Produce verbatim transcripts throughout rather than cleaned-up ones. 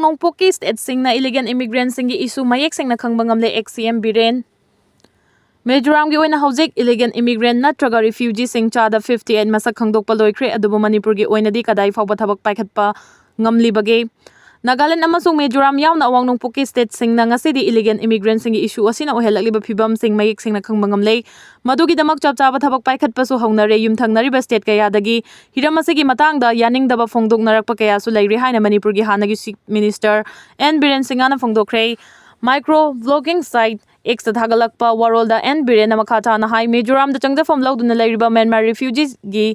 ꯅꯣꯡꯄꯣꯛꯀꯤ ꯁ꯭ꯇꯦꯠꯁꯤꯡꯅ illegal ꯏꯃꯤꯒ꯭ꯔꯦꯟꯁꯤꯡꯒꯤ ꯏꯁꯨ ꯃꯌꯦꯛ ꯁꯦꯡꯅ ꯈꯪꯕ ꯉꯝꯂꯦ, ꯑꯦꯛꯁ ꯁꯤ ꯑꯦꯝ ꯕꯤꯔꯦꯟ꯫ ꯃꯤꯖꯣꯔꯥꯝꯒꯤ ꯑꯣꯏꯅ ꯍꯧꯖꯤꯛ ꯏꯂꯤꯒꯦꯜ ꯏꯃꯤꯒ꯭ꯔꯦꯟ ꯅꯠꯇ꯭ꯔꯒ ꯔꯤꯐ꯭ꯌꯨꯖꯤꯁꯤꯡ ꯆꯥꯗ fifty eight ꯃꯁꯛ ꯈꯪꯗꯣꯛꯄ ꯂꯣꯏꯈ꯭ꯔꯦ, ꯑꯗꯨꯕꯨ ꯃꯅꯤꯄꯨꯔꯒꯤ ꯑꯣꯏꯅꯗꯤ ꯀꯗꯥꯏ ꯐꯥꯎꯕ ꯊꯕꯛ ꯄꯥꯏꯈꯠꯄ ꯉꯝꯂꯤꯕꯒꯦ? ꯅꯥꯒꯥꯂꯦꯟ ꯑꯃꯁꯨꯡ ꯃꯤꯖꯣꯔꯥꯝ ꯌꯥꯎꯅ ꯑꯋꯥꯡ ꯅꯣꯡꯄꯣꯛꯀꯤ ꯁ꯭ꯇꯦꯠꯁꯤꯡꯅ ꯉꯁꯤꯗꯤ ꯏꯂꯤꯒꯦꯜ ꯏꯃꯤꯒ꯭ꯔꯦꯟꯁꯤꯡꯒꯤ ꯏꯁꯨ ꯑꯁꯤꯅ ꯑꯣꯏꯍꯜꯂꯛꯂꯤꯕ ꯐꯤꯕꯝꯁꯤꯡ ꯃꯌꯦꯛ ꯁꯦꯡꯅ ꯈꯪꯕ ꯉꯝꯂꯦ꯫ ꯃꯗꯨꯒꯤꯗꯃꯛ ꯆꯞ ꯆꯥꯕ ꯊꯕꯛ ꯄꯥꯏꯈꯠꯄꯁꯨ ꯍꯧꯅꯔꯦ꯫ ꯌꯨꯝꯊꯪꯅꯔꯤꯕ ꯁ꯭ꯇꯦꯠ ꯀꯌꯥꯗꯒꯤ ꯍꯤꯔꯝ ꯑꯁꯤꯒꯤ ꯃꯇꯥꯡꯗ ꯌꯥꯅꯤꯡꯗꯕ ꯐꯣꯡꯗꯣꯛꯅꯔꯛꯄ ꯀꯌꯥꯁꯨ ꯂꯩꯔꯤ ꯍꯥꯏꯅ ꯃꯅꯤꯄꯨꯔꯒꯤ ꯍꯥꯟꯅꯒꯤ ꯆꯤꯐ ꯃꯤꯅꯤꯁꯇꯔ ꯑꯦꯟ ꯕꯤꯔꯦꯟ ꯁꯤꯡꯍꯅ ꯐꯣꯡꯗꯣꯛꯈ꯭ꯔꯦ꯫ ꯃꯥꯏꯀ꯭ꯔꯣ ꯕ꯭ꯂꯣꯒꯤꯡ ꯁꯥꯏꯠ ꯑꯦꯛꯁꯇ ꯊꯥꯒꯠꯂꯛꯄ ꯋꯥꯔꯣꯜꯗ ꯑꯦꯟ ꯕꯤꯔꯦꯟꯅ ꯃꯈꯥ ꯇꯥꯅ ꯍꯥꯏ, ꯃꯤꯖꯣꯔꯥꯝꯗ ꯆꯪꯖꯐꯝ ꯂꯧꯗꯨꯅ ꯂꯩꯔꯤꯕ ꯃ꯭ꯌꯥꯟꯃꯥꯔ ꯔꯤꯐ꯭ꯌꯨꯖꯤꯒꯤ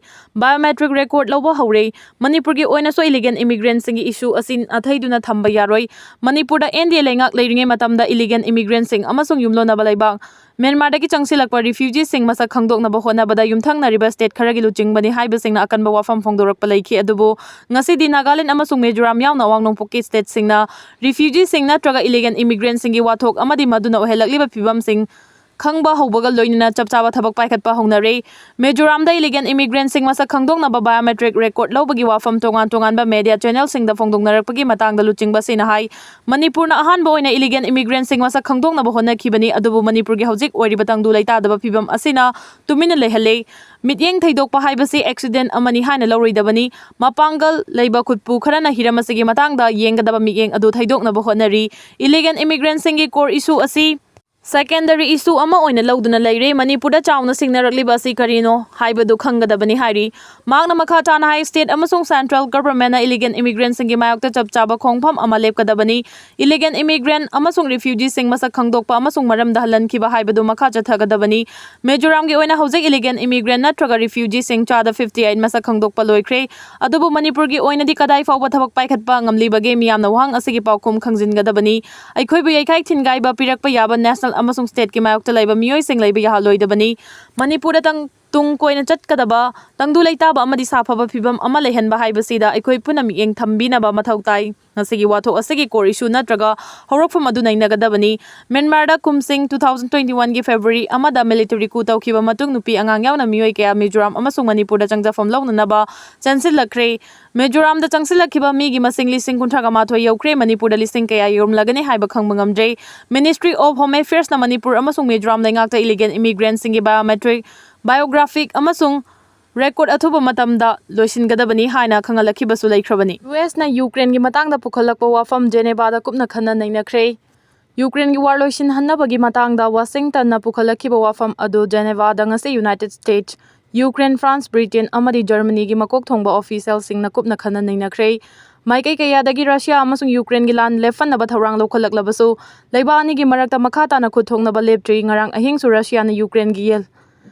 ꯕꯥꯏꯑꯣꯃꯦꯇ꯭ꯔꯤꯛ ꯔꯦꯀꯣꯔꯗ ꯂꯧꯕ ꯍꯧꯔꯦ꯫ ꯃꯅꯤꯄꯨꯔꯒꯤ ꯑꯣꯏꯅꯁꯨ ꯏꯂꯤꯒꯦꯜ ꯏꯃꯤꯒ꯭ꯔꯦꯟꯁꯤꯡꯒꯤ ꯏꯁꯨ ꯑꯁꯤ ꯅꯥꯊꯩꯗꯨꯅ ꯊꯝꯕ ꯌꯥꯔꯣꯏ꯫ ꯃꯅꯤꯄꯨꯔꯗ ꯑꯦꯟ ꯗꯤ ꯑꯦ ꯂꯩꯉꯥꯛ ꯂꯩꯔꯤꯉꯩ ꯃꯇꯝꯗ ꯏꯂꯤꯒꯦꯜ ꯏꯃꯤꯒ꯭ꯔꯦꯟꯁꯤꯡ ꯑꯃꯁꯨꯡ ꯌꯨꯝꯂꯣꯟꯅꯕ ꯂꯩꯕꯥꯛ ꯃ꯭ꯌꯥꯟꯃꯥꯔꯗꯒꯤ ꯆꯪꯁꯤꯜꯂꯛꯄ ꯔꯤꯐ꯭ꯌꯨꯖꯤꯁꯤꯡ ꯃꯁꯛ ꯈꯪꯗꯣꯛꯅꯕ ꯍꯣꯠꯅꯕꯗ ꯌꯨꯝꯊꯪꯅꯔꯤꯕ ꯁ꯭ꯇꯦꯠ ꯈꯔꯒꯤ ꯂꯨꯆꯤꯡꯕꯅꯤ ꯍꯥꯏꯕꯁꯤꯡꯅ ꯑꯀꯟꯕ ꯋꯥꯐꯝ ꯐꯣꯡꯗꯣꯔꯛꯄ ꯂꯩꯈꯤ꯫ ꯑꯗꯨꯕꯨ ꯉꯁꯤꯗꯤ ꯅꯥꯒꯥꯂꯦꯟ ꯑꯃꯁꯨꯡ ꯃꯤꯖꯣꯔꯥꯝ ꯌꯥꯎꯅ ꯑꯋꯥꯡ ꯅꯣꯡꯄꯣꯛꯀꯤ ꯁ꯭ꯇꯦꯠꯁꯤꯡꯅ ꯔꯤꯐ꯭ꯌꯨꯖꯤꯁꯤꯡ ꯅꯠꯇ꯭ꯔꯒ ꯏꯂꯤꯒꯦꯜ ꯏꯃꯤꯒ꯭ꯔꯦꯟꯁꯤꯡꯒꯤ ꯋꯥꯊꯣꯛ ꯑꯃꯗꯤ ꯃꯗꯨꯅ ꯑꯣꯏꯍꯜꯂꯛꯂꯤꯕ ꯐꯤꯕꯝꯁꯤꯡ ꯈꯪꯕ ꯍꯧꯕꯒ ꯂꯣꯏꯅꯅ ꯆꯞ ꯆꯥꯕ ꯊꯕꯛ ꯄꯥꯏꯈꯠꯄ ꯍꯧꯅꯔꯦ꯫ ꯃꯤꯖꯣꯔꯥꯝꯗ ꯏꯂꯤꯒꯦꯜ ꯏꯃꯤꯒ꯭ꯔꯦꯟꯁꯤꯡ ꯃꯁꯛ ꯈꯪꯗꯣꯛꯅꯕ ꯕꯥꯏꯑꯣꯃꯦꯇ꯭ꯔꯤꯛ ꯔꯦꯀꯣꯔꯗ ꯂꯧꯕꯒꯤ ꯋꯥꯐꯝ ꯇꯣꯉꯥꯟ ꯇꯣꯉꯥꯟꯕ ꯃꯦꯗꯤꯌꯥ ꯆꯦꯅꯦꯜꯁꯤꯡꯗ ꯐꯣꯡꯗꯣꯛꯅꯔꯛꯄꯒꯤ ꯃꯇꯥꯡꯗ ꯂꯨꯆꯤꯡꯕꯁꯤꯡꯅ ꯍꯥꯏ, ꯃꯅꯤꯄꯨꯔꯅ ꯑꯍꯥꯟꯕ ꯑꯣꯏꯅ ꯏꯂꯤꯒꯦꯜ ꯏꯃꯤꯒ꯭ꯔꯦꯟꯁꯤꯡ ꯃꯁꯛ ꯈꯪꯗꯣꯛꯅꯕ ꯍꯣꯠꯅꯈꯤꯕꯅꯤ, ꯑꯗꯨꯕꯨ ꯃꯅꯤꯄꯨꯔꯒꯤ ꯍꯧꯖꯤꯛ ꯑꯣꯏꯔꯤꯕ ꯇꯪꯗꯨ ꯂꯩꯇꯥꯗꯕ ꯐꯤꯕꯝ ꯑꯁꯤꯅ ꯇꯨꯃꯤꯟꯅ ꯂꯩꯍꯜꯂꯦ꯫ ꯃꯤꯠꯌꯦꯡ ꯊꯩꯗꯣꯛꯄ ꯍꯥꯏꯕꯁꯤ ꯑꯦꯛꯁꯤꯗꯦꯟ ꯑꯃꯅꯤ ꯍꯥꯏꯅ ꯂꯧꯔꯣꯏꯗꯕꯅꯤ꯫ ꯃꯄꯥꯡꯒꯜ ꯂꯩꯕ ꯈꯨꯠꯄꯨ ꯈꯔꯅ ꯍꯤꯔꯝ ꯑꯁꯤꯒꯤ ꯃꯇꯥꯡꯗ ꯌꯦꯡꯒꯗꯕ ꯃꯤꯠꯌꯦꯡ ꯑꯗꯨ ꯊꯩꯗꯣꯛꯅꯕ ꯍꯣꯠꯅꯔꯤ꯫ ꯏꯂꯤꯒꯦꯜ ꯏꯃꯤꯒ꯭ꯔꯦꯟꯁꯤꯡꯒꯤ ꯀꯣꯔ ꯏꯁꯨ ꯑꯁꯤ ꯁꯦꯀꯦꯟꯗꯔꯤ ꯏꯁꯨ ꯑꯃ ꯑꯣꯏꯅ ꯂꯧꯗꯨꯅ ꯂꯩꯔꯦ꯫ ꯃꯅꯤꯄꯨꯔꯗ ꯆꯥꯎꯅ ꯁꯤꯡꯅꯔꯛꯂꯤꯕ ꯑꯁꯤ ꯀꯔꯤꯅꯣ ꯍꯥꯏꯕꯗꯨ ꯈꯪꯒꯗꯕꯅꯤ ꯍꯥꯏꯔꯤ꯫ ꯃꯍꯥꯛꯅ ꯃꯈꯥ ꯇꯥꯅ ꯍꯥꯏ, ꯁ꯭ꯇꯦꯠ ꯑꯃꯁꯨꯡ ꯁꯦꯟꯇ꯭ꯔꯦꯜ ꯒꯚꯔꯟꯃꯦꯟꯠꯅ ꯏꯂꯤꯒꯦꯜ ꯏꯃꯤꯒ꯭ꯔꯦꯟꯁꯤꯡꯒꯤ ꯃꯥꯌꯣꯛꯇ ꯆꯞ ꯆꯥꯕ ꯈꯣꯡꯐꯝ ꯑꯃ ꯂꯦꯞꯀꯗꯕꯅꯤ꯫ ꯏꯂꯤꯒꯦꯜ ꯏꯃꯤꯒ꯭ꯔꯦꯟꯠ ꯑꯃꯁꯨꯡ ꯔꯤꯐ꯭ꯌꯨꯖꯤꯁꯤꯡ ꯃꯁꯛ ꯈꯪꯗꯣꯛꯄ ꯑꯃꯁꯨꯡ ꯃꯔꯝꯗ ꯍꯜꯍꯟꯈꯤꯕ ꯍꯥꯏꯕꯗꯨ ꯃꯈꯥ ꯆꯠꯊꯒꯗꯕꯅꯤ꯫ ꯃꯤꯖꯣꯔꯥꯝꯒꯤ ꯑꯣꯏꯅ ꯍꯧꯖꯤꯛ ꯏꯂꯤꯒꯦꯜ ꯏꯃꯤꯒ꯭ꯔꯦꯟꯠ ꯅꯠꯇ꯭ꯔꯒ ꯔꯤꯐ꯭ꯌꯨꯖꯤꯁꯤꯡ ꯆꯥꯗ fifty eight ꯃꯁꯛ ꯈꯪꯗꯣꯛꯄ ꯂꯣꯏꯈ꯭ꯔꯦ꯫ ꯑꯗꯨꯕꯨ ꯃꯅꯤꯄꯨꯔꯒꯤ ꯑꯣꯏꯅꯗꯤ ꯀꯗꯥꯏ ꯐꯥꯎꯕ ꯊꯕꯛ ꯄꯥꯏꯈꯠꯄ ꯉꯝꯂꯤꯕꯒꯦ? ꯃꯤꯌꯥꯝꯅ ꯋꯥꯍꯪ ꯑꯁꯤꯒꯤ ꯄꯥꯎꯈꯨꯝ ꯈꯪꯖꯤꯟꯒꯗꯕꯅꯤ꯫ ꯑꯩꯈꯣꯏꯕꯨ ꯌꯩꯈꯥꯏ ꯊꯤꯟꯒꯥꯏꯕ ꯄꯤꯔꯛꯄ ꯌꯥꯕ ꯅꯦꯁꯅꯦꯜ ꯑꯃꯁꯨꯡ ꯁ꯭ꯇꯦꯠꯀꯤ ꯃꯥꯌꯣꯛꯇ ꯂꯩꯕ ꯃꯤꯑꯣꯏꯁꯤꯡ ꯂꯩꯕ ꯌꯥꯍꯜꯂꯣꯏꯗꯕꯅꯤ꯫ ꯃꯅꯤꯄꯨꯔꯗ ꯇꯪ-, ꯇꯨꯡ ꯀꯣꯏꯅ ꯆꯠꯀꯗꯕ ꯇꯪꯗꯨ ꯂꯩꯇꯥꯕ ꯑꯃꯗꯤ ꯁꯥꯐꯕ ꯐꯤꯕꯝ ꯑꯃ ꯂꯩꯍꯟꯕ ꯍꯥꯏꯕꯁꯤꯗ ꯑꯩꯈꯣꯏ ꯄꯨꯟꯅ ꯃꯤꯠꯌꯦꯡ ꯊꯝꯕꯤꯅꯕ ꯃꯊꯧ ꯇꯥꯏ꯫ ꯃꯁꯤꯒꯤ ꯋꯥꯊꯣꯛ ꯑꯁꯤꯒꯤ core issue ꯅꯠꯇ꯭ꯔꯒ ꯍꯧꯔꯛꯐꯝ ꯑꯗꯨ ꯅꯩꯅꯒꯗꯕꯅꯤ꯫ ꯃ꯭ꯌꯥꯟꯃꯥꯔꯗ ꯀꯨꯝꯁꯤꯡ two thousand twenty one ꯒꯤ February ꯑꯃꯗ military coup ꯇꯧꯈꯤꯕ ꯃꯇꯨꯡ ꯅꯨꯄꯤ ꯑꯉꯥꯡ ꯌꯥꯎꯅ ꯃꯤꯑꯣꯏ ꯀꯌꯥ ꯃꯤꯖꯣꯔꯥꯝ ꯑꯃꯁꯨꯡ ꯃꯅꯤꯄꯨꯔꯗ ꯆꯪꯖꯐꯝ ꯂꯧꯅꯅꯕ ꯆꯪꯁꯤꯜꯂꯛꯈ꯭ꯔꯦ꯫ ꯃꯤꯖꯣꯔꯥꯝꯗ ꯆꯪꯁꯤꯜꯂꯛꯈꯤꯕ ꯃꯤꯒꯤ ꯃꯁꯤꯡ ꯂꯤꯁꯤꯡ ꯀꯨꯟꯊ꯭ꯔꯥꯒ ꯃꯥꯊꯣꯏ ꯌꯧꯈ꯭ꯔꯦ꯫ ꯃꯅꯤꯄꯨꯔꯗ ꯂꯤꯁꯤꯡ ꯀꯌꯥ ꯌꯧꯔꯝꯂꯒꯅꯤ ꯍꯥꯏꯕ ꯈꯪꯕ ꯉꯝꯗ꯭ꯔꯦ꯫ Ministry of Home Affairsꯅ ꯃꯅꯤꯄꯨꯔ ꯑꯃꯁꯨꯡ ꯃꯤꯖꯣꯔꯥꯝ ꯂꯩꯉꯥꯛꯇ illegal immigrantꯁꯤꯡꯒꯤ biometric, biographic ꯑꯃꯁꯨꯡ record ꯑꯊꯨꯕ ꯃꯇꯝꯗ ꯂꯣꯏꯁꯤꯟꯒꯗꯕꯅꯤ ꯍꯥꯏꯅ ꯈꯪꯍꯜꯂꯛꯈꯤꯕꯁꯨ ꯂꯩꯈ꯭ꯔꯕꯅꯤ꯫ USꯅ ꯌꯨꯀ꯭ꯔꯦꯟꯒꯤ ꯃꯇꯥꯡꯗ ꯄꯨꯈꯠꯂꯛꯄ ꯋꯥꯐꯝ ꯖꯦꯅꯦꯚꯥꯗ ꯀꯨꯞꯅ ꯈꯟꯅ ꯅꯩꯅꯈ꯭ꯔꯦ꯫ ꯌꯨꯀ꯭ꯔꯦꯟꯒꯤ war ꯂꯣꯏꯁꯤꯟꯍꯟꯅꯕꯒꯤ ꯃꯇꯥꯡꯗ ꯋꯥꯁꯤꯡꯇꯟꯅ ꯄꯨꯈꯠꯂꯛꯈꯤꯕ ꯋꯥꯐꯝ ꯑꯗꯨ ꯖꯦꯅꯦꯚꯥꯗ ꯉꯁꯤ United States, Ukraine, France, Britain ꯑꯃꯗꯤ Germanyꯒꯤ ꯃꯀꯣꯛ ꯊꯣꯡꯕ officialꯁꯤꯡꯅ ꯀꯨꯞꯅ ꯈꯟꯅ ꯅꯩꯅꯈ꯭ꯔꯦ꯫ ꯃꯥꯏꯀꯩ ꯀꯌꯥꯗꯒꯤ ꯔꯁꯤꯌꯥ ꯑꯃꯁꯨꯡ ꯌꯨꯀ꯭ꯔꯦꯟꯒꯤ ꯂꯥꯟ ꯂꯦꯞꯍꯟꯅꯕ ꯊꯧꯔꯥꯡ ꯂꯧꯈꯠꯂꯛꯂꯕꯁꯨ, ꯂꯩꯕꯥꯛ ꯑꯅꯤꯒꯤ ꯃꯔꯛꯇ ꯃꯈꯥ ꯇꯥꯅ ꯈꯨꯠ ꯊꯣꯛꯅꯕ ꯂꯦꯞꯇ꯭ꯔꯤ꯫ ꯉꯔꯥꯡ ꯑꯍꯤꯡꯁꯨ ꯔꯁꯤꯌꯥꯅ ꯌꯨꯀ꯭ꯔꯦꯟꯒꯤ ꯌꯦꯜ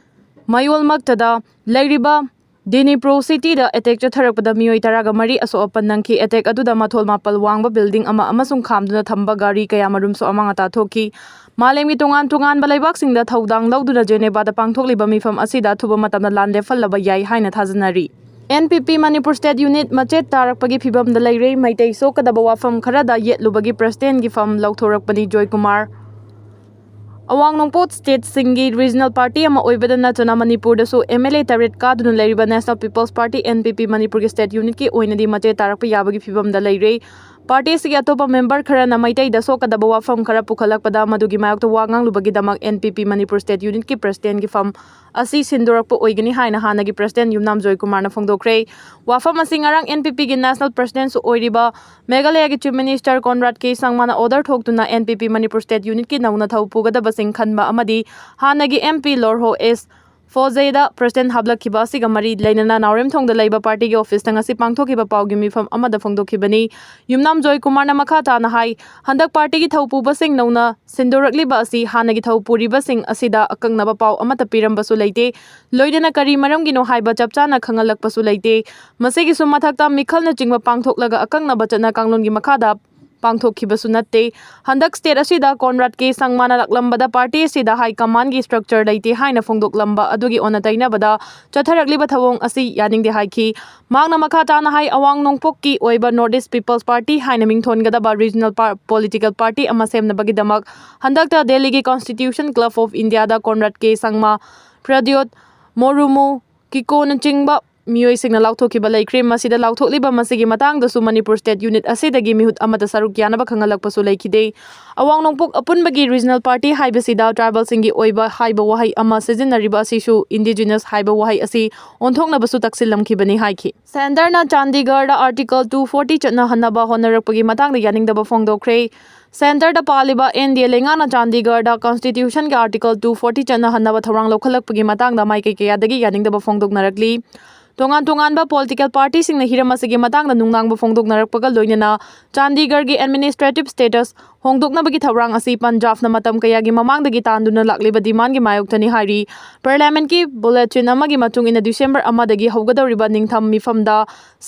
ꯃꯌꯣꯜꯃꯛꯇꯗ ꯂꯩꯔꯤꯕ Dnipro cityꯗ attack ꯆꯠꯊꯔꯛꯄꯗ ꯃꯤꯑꯣꯏ ꯇꯔꯥꯒ ꯃꯔꯤ ꯑꯁꯣꯛ ꯑꯄꯟ ꯅꯪꯈꯤ꯫ Attack ꯑꯗꯨꯗ ꯃꯊꯣꯜ ꯃꯥꯄꯜ ꯋꯥꯡꯕ building ꯑꯃ ꯑꯃꯁꯨꯡ ꯈꯥꯝꯗꯨꯅ ꯊꯝꯕ ꯒꯥꯔꯤ ꯀꯌꯥꯃꯔꯨꯝꯁꯨ ꯑꯃꯥꯡ ꯑꯇꯥ ꯊꯣꯛꯈꯤ꯫ ꯃꯥꯂꯦꯝꯒꯤ ꯇꯣꯉꯥꯟ ꯇꯣꯉꯥꯟꯕ ꯂꯩꯕꯥꯛꯁꯤꯡꯗ ꯊꯧꯗꯥꯡ ꯂꯧꯗꯨꯅ ꯖꯦꯅꯦꯚꯥꯗ ꯄꯥꯡꯊꯣꯛꯂꯤꯕ ꯃꯤꯐꯝ ꯑꯁꯤꯗ ꯑꯊꯨꯕ ꯃꯇꯝꯗ ꯂꯥꯟ ꯂꯦꯞꯍꯜꯂꯕ ꯌꯥꯏ ꯍꯥꯏꯅ ꯊꯥꯖꯅꯔꯤ꯫ NPP Manipur State Unit ꯃꯆꯦꯠ ꯇꯥꯔꯛꯄꯒꯤ ꯐꯤꯚꯝꯗ ꯂꯩꯔꯦ꯫ ꯃꯩꯇꯩ ꯁꯣꯛꯀꯗꯕ ꯋꯥꯐꯝ ꯈꯔꯗ ꯌꯦꯠꯂꯨꯕꯒꯤ presidentꯒꯤ ꯐꯝ ꯂꯧꯊꯣꯔꯛꯄꯅꯤ꯫ ꯖꯣꯏꯀꯨꯃꯥꯔ꯫ ꯑꯋꯥꯡ ꯅꯣꯡꯄꯣꯛ stateꯁꯤꯡꯒꯤ regional party ꯑꯃ ꯑꯣꯏꯕꯗ ꯅꯠꯇꯅ ꯃꯅꯤꯄꯨꯔꯗꯁꯨ MLA ꯇꯔꯦꯠ ꯀꯥꯗꯨꯅ ꯂꯩꯔꯤꯕ National People's Party, NPP, ꯃꯅꯤꯄꯨꯔꯒꯤ state unitꯀꯤ ꯑꯣꯏꯅꯗꯤ ꯃꯆꯦꯠ ꯇꯥꯔꯛꯄ ꯌꯥꯕꯒꯤ ꯐꯤꯚꯝꯗ ꯂꯩꯔꯦ꯫ Party ꯑꯁꯤꯒꯤ ꯑꯇꯣꯞꯄ member ꯈꯔꯅ ꯃꯩꯇꯩꯗ ꯁꯣꯛꯀꯗꯕ ꯋꯥꯐꯝ ꯈꯔ ꯄꯨꯈꯠꯂꯛꯄꯗ ꯃꯗꯨꯒꯤ ꯃꯥꯌꯣꯛꯇ ꯋꯥ ꯉꯥꯡꯂꯨꯕꯒꯤꯗꯃꯛ NPP Manipur State Unitꯀꯤ presidentꯒꯤ ꯐꯝ ꯑꯁꯤ ꯁꯤꯟꯗꯣꯔꯛꯄ ꯑꯣꯏꯒꯅꯤ ꯍꯥꯏꯅ ꯍꯥꯟꯅꯒꯤ president ꯌꯨꯝꯅꯥꯝ ꯖꯣꯏꯀꯨꯃꯥꯔꯅ ꯐꯣꯡꯗꯣꯛꯈ꯭ꯔꯦ꯫ ꯋꯥꯐꯝ ꯑꯁꯤ ꯉꯔꯥꯡ NPPꯒꯤ national presidentꯁꯨ ꯑꯣꯏꯔꯤꯕ ꯃꯦꯘꯥꯂꯌꯥꯒꯤ Chief Minister Conrad K ꯁꯪꯃꯥꯅ order ꯊꯣꯛꯇꯨꯅ NPP Manipur State Unitꯀꯤ ꯅꯧꯅ ꯊꯧ ꯄꯨꯒꯗꯕꯁꯤꯡ ꯈꯟꯕ ꯑꯃꯗꯤ ꯍꯥꯟꯅꯒꯤ MP ꯂꯣꯔꯍꯣ ꯑꯦꯁ ꯐꯣꯖꯦꯗ president ꯍꯥꯞꯂꯛꯈꯤꯕ ꯑꯁꯤꯒ ꯃꯔꯤ ꯂꯩꯅꯅ ꯅꯥꯎꯔꯦꯝꯊꯣꯡꯗ ꯂꯩꯕ partyꯒꯤ officeꯇ ꯉꯁꯤ ꯄꯥꯡꯊꯣꯛꯈꯤꯕ ꯄꯥꯎꯒꯤ ꯃꯤꯐꯝ ꯑꯃꯗ ꯐꯣꯡꯗꯣꯛꯈꯤꯕꯅꯤ꯫ ꯌꯨꯝꯅꯥꯝ ꯖꯣꯏꯀꯨꯃꯥꯔꯅ ꯃꯈꯥ ꯇꯥꯅ ꯍꯥꯏ, ꯍꯟꯗꯛ partyꯒꯤ ꯊꯧ ꯄꯨꯕꯁꯤꯡ ꯅꯧꯅ ꯁꯤꯟꯗꯣꯔꯛꯂꯤꯕ ꯑꯁꯤ ꯍꯥꯟꯅꯒꯤ ꯊꯧ ꯄꯨꯔꯤꯕꯁꯤꯡ ꯑꯁꯤꯗ ꯑꯀꯛꯅꯕ ꯄꯥꯎ ꯑꯃꯠꯇ ꯄꯤꯔꯝꯕꯁꯨ ꯂꯩꯇꯦ꯫ ꯂꯣꯏꯅꯅ ꯀꯔꯤ ꯃꯔꯝꯒꯤꯅꯣ ꯍꯥꯏꯕ ꯆꯞ ꯆꯥꯅ ꯈꯪꯍꯜꯂꯛꯄꯁꯨ ꯂꯩꯇꯦ꯫ ꯃꯁꯤꯒꯤꯁꯨ ꯃꯊꯛꯇ ꯃꯤꯈꯜꯅꯆꯤꯡꯕ ꯄꯥꯡꯊꯣꯛꯂꯒ ꯑꯀꯛꯅꯕ ꯆꯠꯅ ꯀꯥꯡꯂꯣꯟꯒꯤ ꯃꯈꯥꯗ ꯄꯥꯡꯊꯣꯛꯈꯤꯕꯁꯨ ꯅꯠꯇꯦ꯫ ꯍꯟꯗꯛ state ꯑꯁꯤꯗ ꯀꯣꯟꯔꯥꯗ ꯀꯦ ꯁꯪꯃꯥꯅ ꯂꯥꯛꯂꯝꯕꯗ party ꯑꯁꯤꯗ high commandꯒꯤ structure ꯂꯩꯇꯦ ꯍꯥꯏꯅ ꯐꯣꯡꯗꯣꯛꯂꯝꯕ ꯑꯗꯨꯒꯤ ꯑꯣꯟꯅ ꯇꯩꯅꯕꯗ ꯆꯠꯊꯔꯛꯂꯤꯕ ꯊꯧꯑꯣꯡ ꯑꯁꯤ ꯌꯥꯅꯤꯡꯗꯦ ꯍꯥꯏꯈꯤ꯫ ꯃꯍꯥꯛꯅ ꯃꯈꯥ ꯇꯥꯅ ꯍꯥꯏ, ꯑꯋꯥꯡ ꯅꯣꯡꯄꯣꯛꯀꯤ ꯑꯣꯏꯕ North East People's Party ꯍꯥꯏꯅ ꯃꯤꯡꯊꯣꯟꯒꯗꯕ regional pa-, political party ꯑꯃ ꯁꯦꯝꯅꯕꯒꯤꯗꯃꯛ ꯍꯟꯗꯛꯇ ꯗꯦꯜꯂꯤꯒꯤ Constitution Club of Indiaꯗ ꯀꯣꯟꯔꯥꯗ ꯀꯦ ꯁꯪꯃꯥ, ꯄ꯭ꯔꯗ꯭ꯌꯣꯠ ꯃꯣꯔꯨꯃꯨ, ꯀꯤꯀꯣꯅꯆꯤꯡꯕ ꯃꯤꯑꯣꯏꯁꯤꯡꯅ ꯂꯥꯎꯊꯣꯛꯈꯤꯕ ꯂꯩꯈ꯭ꯔꯦ꯫ ꯃꯁꯤꯗ ꯂꯥꯎꯊꯣꯛꯂꯤꯕ ꯃꯁꯤꯒꯤ ꯃꯇꯥꯡꯗꯁꯨ ꯃꯅꯤꯄꯨꯔ state unit ꯑꯁꯤꯗꯒꯤ ꯃꯤꯍꯨꯠ ꯑꯃꯠꯇ ꯁꯔꯨꯛ ꯌꯥꯅꯕ ꯈꯪꯍꯜꯂꯛꯄꯁꯨ ꯂꯩꯈꯤꯗꯦ꯫ ꯑꯋꯥꯡ ꯅꯣꯡꯄꯣꯛ ꯑꯄꯨꯟꯕꯒꯤ regional party ꯍꯥꯏꯕꯁꯤꯗ tribalꯁꯤꯡꯒꯤ ꯑꯣꯏꯕ ꯍꯥꯏꯕ ꯋꯥꯍꯩ ꯑꯃ ꯁꯤꯖꯤꯟꯅꯔꯤꯕ ꯑꯁꯤꯁꯨ indigenous ꯍꯥꯏꯕ ꯋꯥꯍꯩ ꯑꯁꯤ ꯑꯣꯟꯊꯣꯛꯅꯕꯁꯨ ꯇꯛꯁꯤꯜꯂꯝꯈꯤꯕꯅꯤ ꯍꯥꯏꯈꯤ꯫ Centreꯅ ꯆꯥꯟꯗꯤꯒꯔꯗ Article two forty ꯆꯠꯅꯍꯟꯅꯕ ꯍꯣꯠꯅꯔꯛꯄꯒꯤ ꯃꯇꯥꯡꯗ ꯌꯥꯅꯤꯡꯗꯕ ꯐꯣꯡꯗꯣꯛꯈ꯭ꯔꯦ꯫ Centreꯗ ꯄꯥꯜꯂꯤꯕ N D A ꯂꯩꯉꯥꯛꯅ ꯆꯥꯟꯗꯤꯒꯔꯗ Constitutionꯒꯤ Article two forty ꯆꯠꯅꯍꯟꯅꯕ ꯊꯧꯔꯥꯡ ꯂꯧꯈꯠꯂꯛꯄꯒꯤ ꯃꯇꯥꯡꯗ ꯃꯥꯏꯀꯩ ꯀꯌꯥꯗꯒꯤ ꯌꯥꯅꯤꯡꯗꯕ ꯐꯣꯡꯗꯣꯛꯅꯔꯛꯂꯤ꯫ ꯇꯣꯉꯥꯟ ꯇꯣꯉꯥꯟꯕ political partyꯁꯤꯡꯅ ꯍꯤꯔꯝ ꯑꯁꯤꯒꯤ ꯃꯇꯥꯡꯗ ꯅꯨꯡꯅꯥꯡꯕ ꯐꯣꯡꯗꯣꯛꯅꯔꯛꯄꯒ ꯂꯣꯏꯅꯅ ꯆꯥꯟꯗꯤꯒꯔꯒꯤ administrative status ꯍꯣꯡꯗꯣꯛꯅꯕꯒꯤ ꯊꯧꯔꯥꯡ ꯑꯁꯤ ꯄꯟꯖꯥꯕꯅ ꯃꯇꯝ ꯀꯌꯥꯒꯤ ꯃꯃꯥꯡꯗꯒꯤ ꯇꯥꯟꯗꯨꯅ ꯂꯥꯛꯂꯤꯕ demandꯒꯤ ꯃꯥꯌꯣꯛꯇꯅꯤ ꯍꯥꯏꯔꯤ꯫ Parliamentꯀꯤ bulletin ꯑꯃꯒꯤ ꯃꯇꯨꯡ ꯏꯟꯅ December ꯑꯃꯗꯒꯤ ꯍꯧꯒꯗꯧꯔꯤꯕ ꯅꯤꯡꯊꯝ ꯃꯤꯐꯝꯗ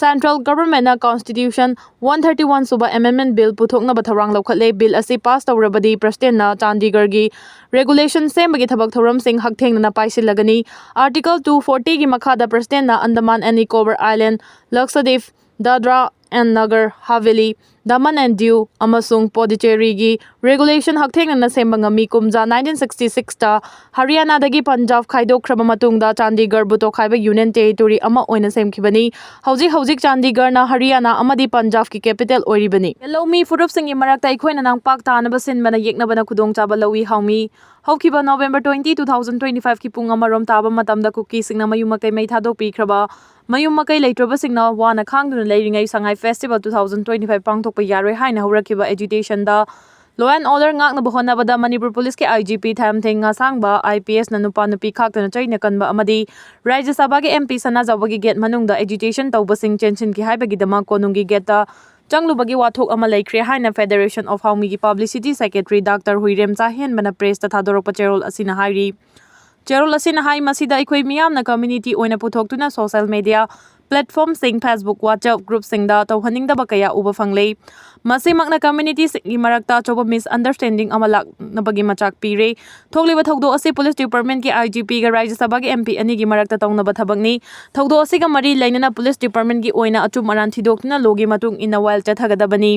central governmentꯅ Constitution one thirty one ꯁꯨꯕ amendment bill ꯄꯨꯊꯣꯛꯅꯕ ꯊꯧꯔꯥꯡ ꯂꯧꯈꯠꯂꯦ꯫ Bill ꯑꯁꯤ pass ꯇꯧꯔꯕꯗꯤ ꯄ꯭ꯔꯁꯤꯗꯦꯟꯅ ꯆꯥꯟꯗꯤꯒꯔꯒꯤ regulation ꯁꯦꯝꯕꯒꯤ ꯊꯕꯛ ꯊꯧꯔꯝꯁꯤꯡ ꯍꯛꯊꯦꯡꯅꯅ ꯄꯥꯏꯁꯤꯜꯂꯒꯅꯤ꯫ Article two fortyꯒꯤ ꯃꯈꯥꯗ ꯄ꯭ꯔꯁꯤꯗꯦꯟꯅ Andaman and Nicobar Island, Lakshadweep, Dadra and Nagar Haveli, Daman and Diu ꯑꯃꯁꯨꯡ Puducherryꯒꯤ regulation ꯍꯛꯊꯦꯡꯅꯅ ꯁꯦꯝꯕ ꯉꯝꯃꯤ꯫ ꯀꯨꯝꯖꯥ nineteen sixty sixꯇ ꯍꯔꯤꯌꯥꯅꯥꯗꯒꯤ ꯄꯟꯖꯥꯕ ꯈꯥꯏꯗꯣꯛꯈ꯭ꯔꯕ ꯃꯇꯨꯡꯗ ꯆꯥꯟꯗꯤꯒꯔꯕꯨ ꯇꯣꯈꯥꯏꯕ union territory ꯑꯃ ꯑꯣꯏꯅ ꯁꯦꯝꯈꯤꯕꯅꯤ꯫ ꯍꯧꯖꯤꯛ ꯍꯧꯖꯤꯛ ꯆꯥꯟꯗꯤꯒꯔꯅ ꯍꯔꯤꯌꯥꯅꯥ ꯑꯃꯗꯤ ꯄꯟꯖꯥꯕꯀꯤ capital ꯑꯣꯏꯔꯤꯕꯅꯤ꯫ ꯂꯧꯃꯤ ꯐꯨꯔꯨꯞꯁꯤꯡꯒꯤ ꯃꯔꯛꯇ ꯑꯩꯈꯣꯏꯅ ꯅꯝꯄꯥꯛ ꯇꯥꯅꯕ ꯁꯤꯟꯕꯅ ꯌꯦꯛꯅꯕꯅ ꯈꯨꯗꯣꯡꯆꯥꯕ ꯂꯧꯏ꯫ ꯍꯥꯎꯃꯤ꯫ ꯍꯧꯈꯤꯕ November twenty, two thousand twenty fiveꯀꯤ ꯄꯨꯡ ꯑꯃꯔꯣꯝ ꯇꯥꯕ ꯃꯇꯝꯗ ꯀꯨꯀꯤꯁꯤꯡꯅ ꯃꯌꯨꯝ ꯃꯀꯩ ꯃꯩ ꯊꯥꯗꯣꯛꯄꯤꯈ꯭ꯔꯕ, ꯃꯌꯨꯝ ꯃꯀꯩ ꯂꯩꯇ꯭ꯔꯕꯁꯤꯡꯅ ꯋꯥꯅ ꯈꯥꯡꯗꯨꯅ ꯂꯩꯔꯤꯉꯩ Sangai Festival two thousand twenty five ꯄꯥꯡꯊꯣꯛꯄ ꯌꯥꯔꯣꯏ ꯍꯥꯏꯅ ꯍꯧꯔꯛꯈꯤꯕ agitationꯗ law and order ꯉꯥꯛꯅꯕ ꯍꯣꯠꯅꯕꯗ ꯃꯅꯤꯄꯨꯔ ꯄꯨꯂꯤꯁꯀꯤ I G P ꯊꯥꯏꯃꯊꯦꯡ ꯉꯥꯁꯥꯡꯕ, I P Sꯅ ꯅꯨꯄꯥ ꯅꯨꯄꯤ ꯈꯥꯛꯇꯅ ꯆꯩꯅ ꯀꯟꯕ ꯑꯃꯗꯤ ꯔꯥꯖ꯭ꯌ ꯁꯚꯥꯒꯤ M P ꯁꯅꯥꯖꯥꯎꯕꯒꯤ gate ꯃꯅꯨꯡꯗ agitation ꯇꯧꯕꯁꯤꯡ ꯆꯦꯟꯁꯤꯟꯈꯤ ꯍꯥꯏꯕꯒꯤꯗꯃꯛ ꯀꯣꯅꯨꯡꯒꯤ gateꯇ ꯆꯪꯂꯨꯕꯒꯤ ꯋꯥꯊꯣꯛ ꯑꯃ ꯂꯩꯈ꯭ꯔꯦ ꯍꯥꯏꯅ Federation ofꯍꯥꯎꯃꯤꯒꯤ publicity secretary Doctor ꯍꯨꯏꯔꯦꯝꯆꯥ ꯍꯦꯟꯕꯅ pressꯇ ꯊꯥꯗꯣꯔꯛꯄ ꯆꯦꯔꯣꯜ ꯑꯁꯤꯅ ꯍꯥꯏꯔꯤ꯫ ꯆꯦꯔꯣꯜ ꯑꯁꯤꯅ ꯍꯥꯏ, ꯃꯁꯤꯗ ꯑꯩꯈꯣꯏ ꯃꯤꯌꯥꯝꯅ community ꯑꯣꯏꯅ ꯄꯨꯊꯣꯛꯇꯨꯅ social media platformꯁꯤꯡ, Facebook, WhatsApp groupꯁꯤꯡꯗ ꯇꯧꯍꯟꯅꯤꯡꯗꯕ ꯀꯌꯥ ꯎꯕ ꯐꯪꯂꯦ꯫ ꯃꯁꯤꯃꯛꯅ communityꯁꯤꯡꯒꯤ ꯃꯔꯛꯇ ꯑꯆꯧꯕ misunderstanding ꯑꯃ ꯂꯥꯛꯅꯕꯒꯤ ꯃꯆꯥꯛ ꯄꯤꯔꯦ꯫ ꯊꯣꯛꯂꯤꯕ ꯊꯧꯗꯣꯛ ꯑꯁꯤ police departmentꯀꯤ IGPꯒ ꯔꯥꯖ꯭ꯌ ꯁꯚꯥꯒꯤ MP ꯑꯅꯤꯒꯤ ꯃꯔꯛꯇ ꯇꯧꯅꯕ ꯊꯕꯛꯅꯤ꯫ ꯊꯧꯗꯣꯛ ꯑꯁꯤꯒ ꯃꯔꯤ ꯂꯩꯅꯅ police departmentꯀꯤ ꯑꯣꯏꯅ ꯑꯆꯨꯝ ꯑꯔꯥꯟ ꯊꯤꯗꯣꯛꯇꯨꯅ lawꯒꯤ ꯃꯇꯨꯡ ꯏꯟꯅ ꯋꯥꯌꯦꯜ ꯆꯠꯊꯒꯗꯕꯅꯤ꯫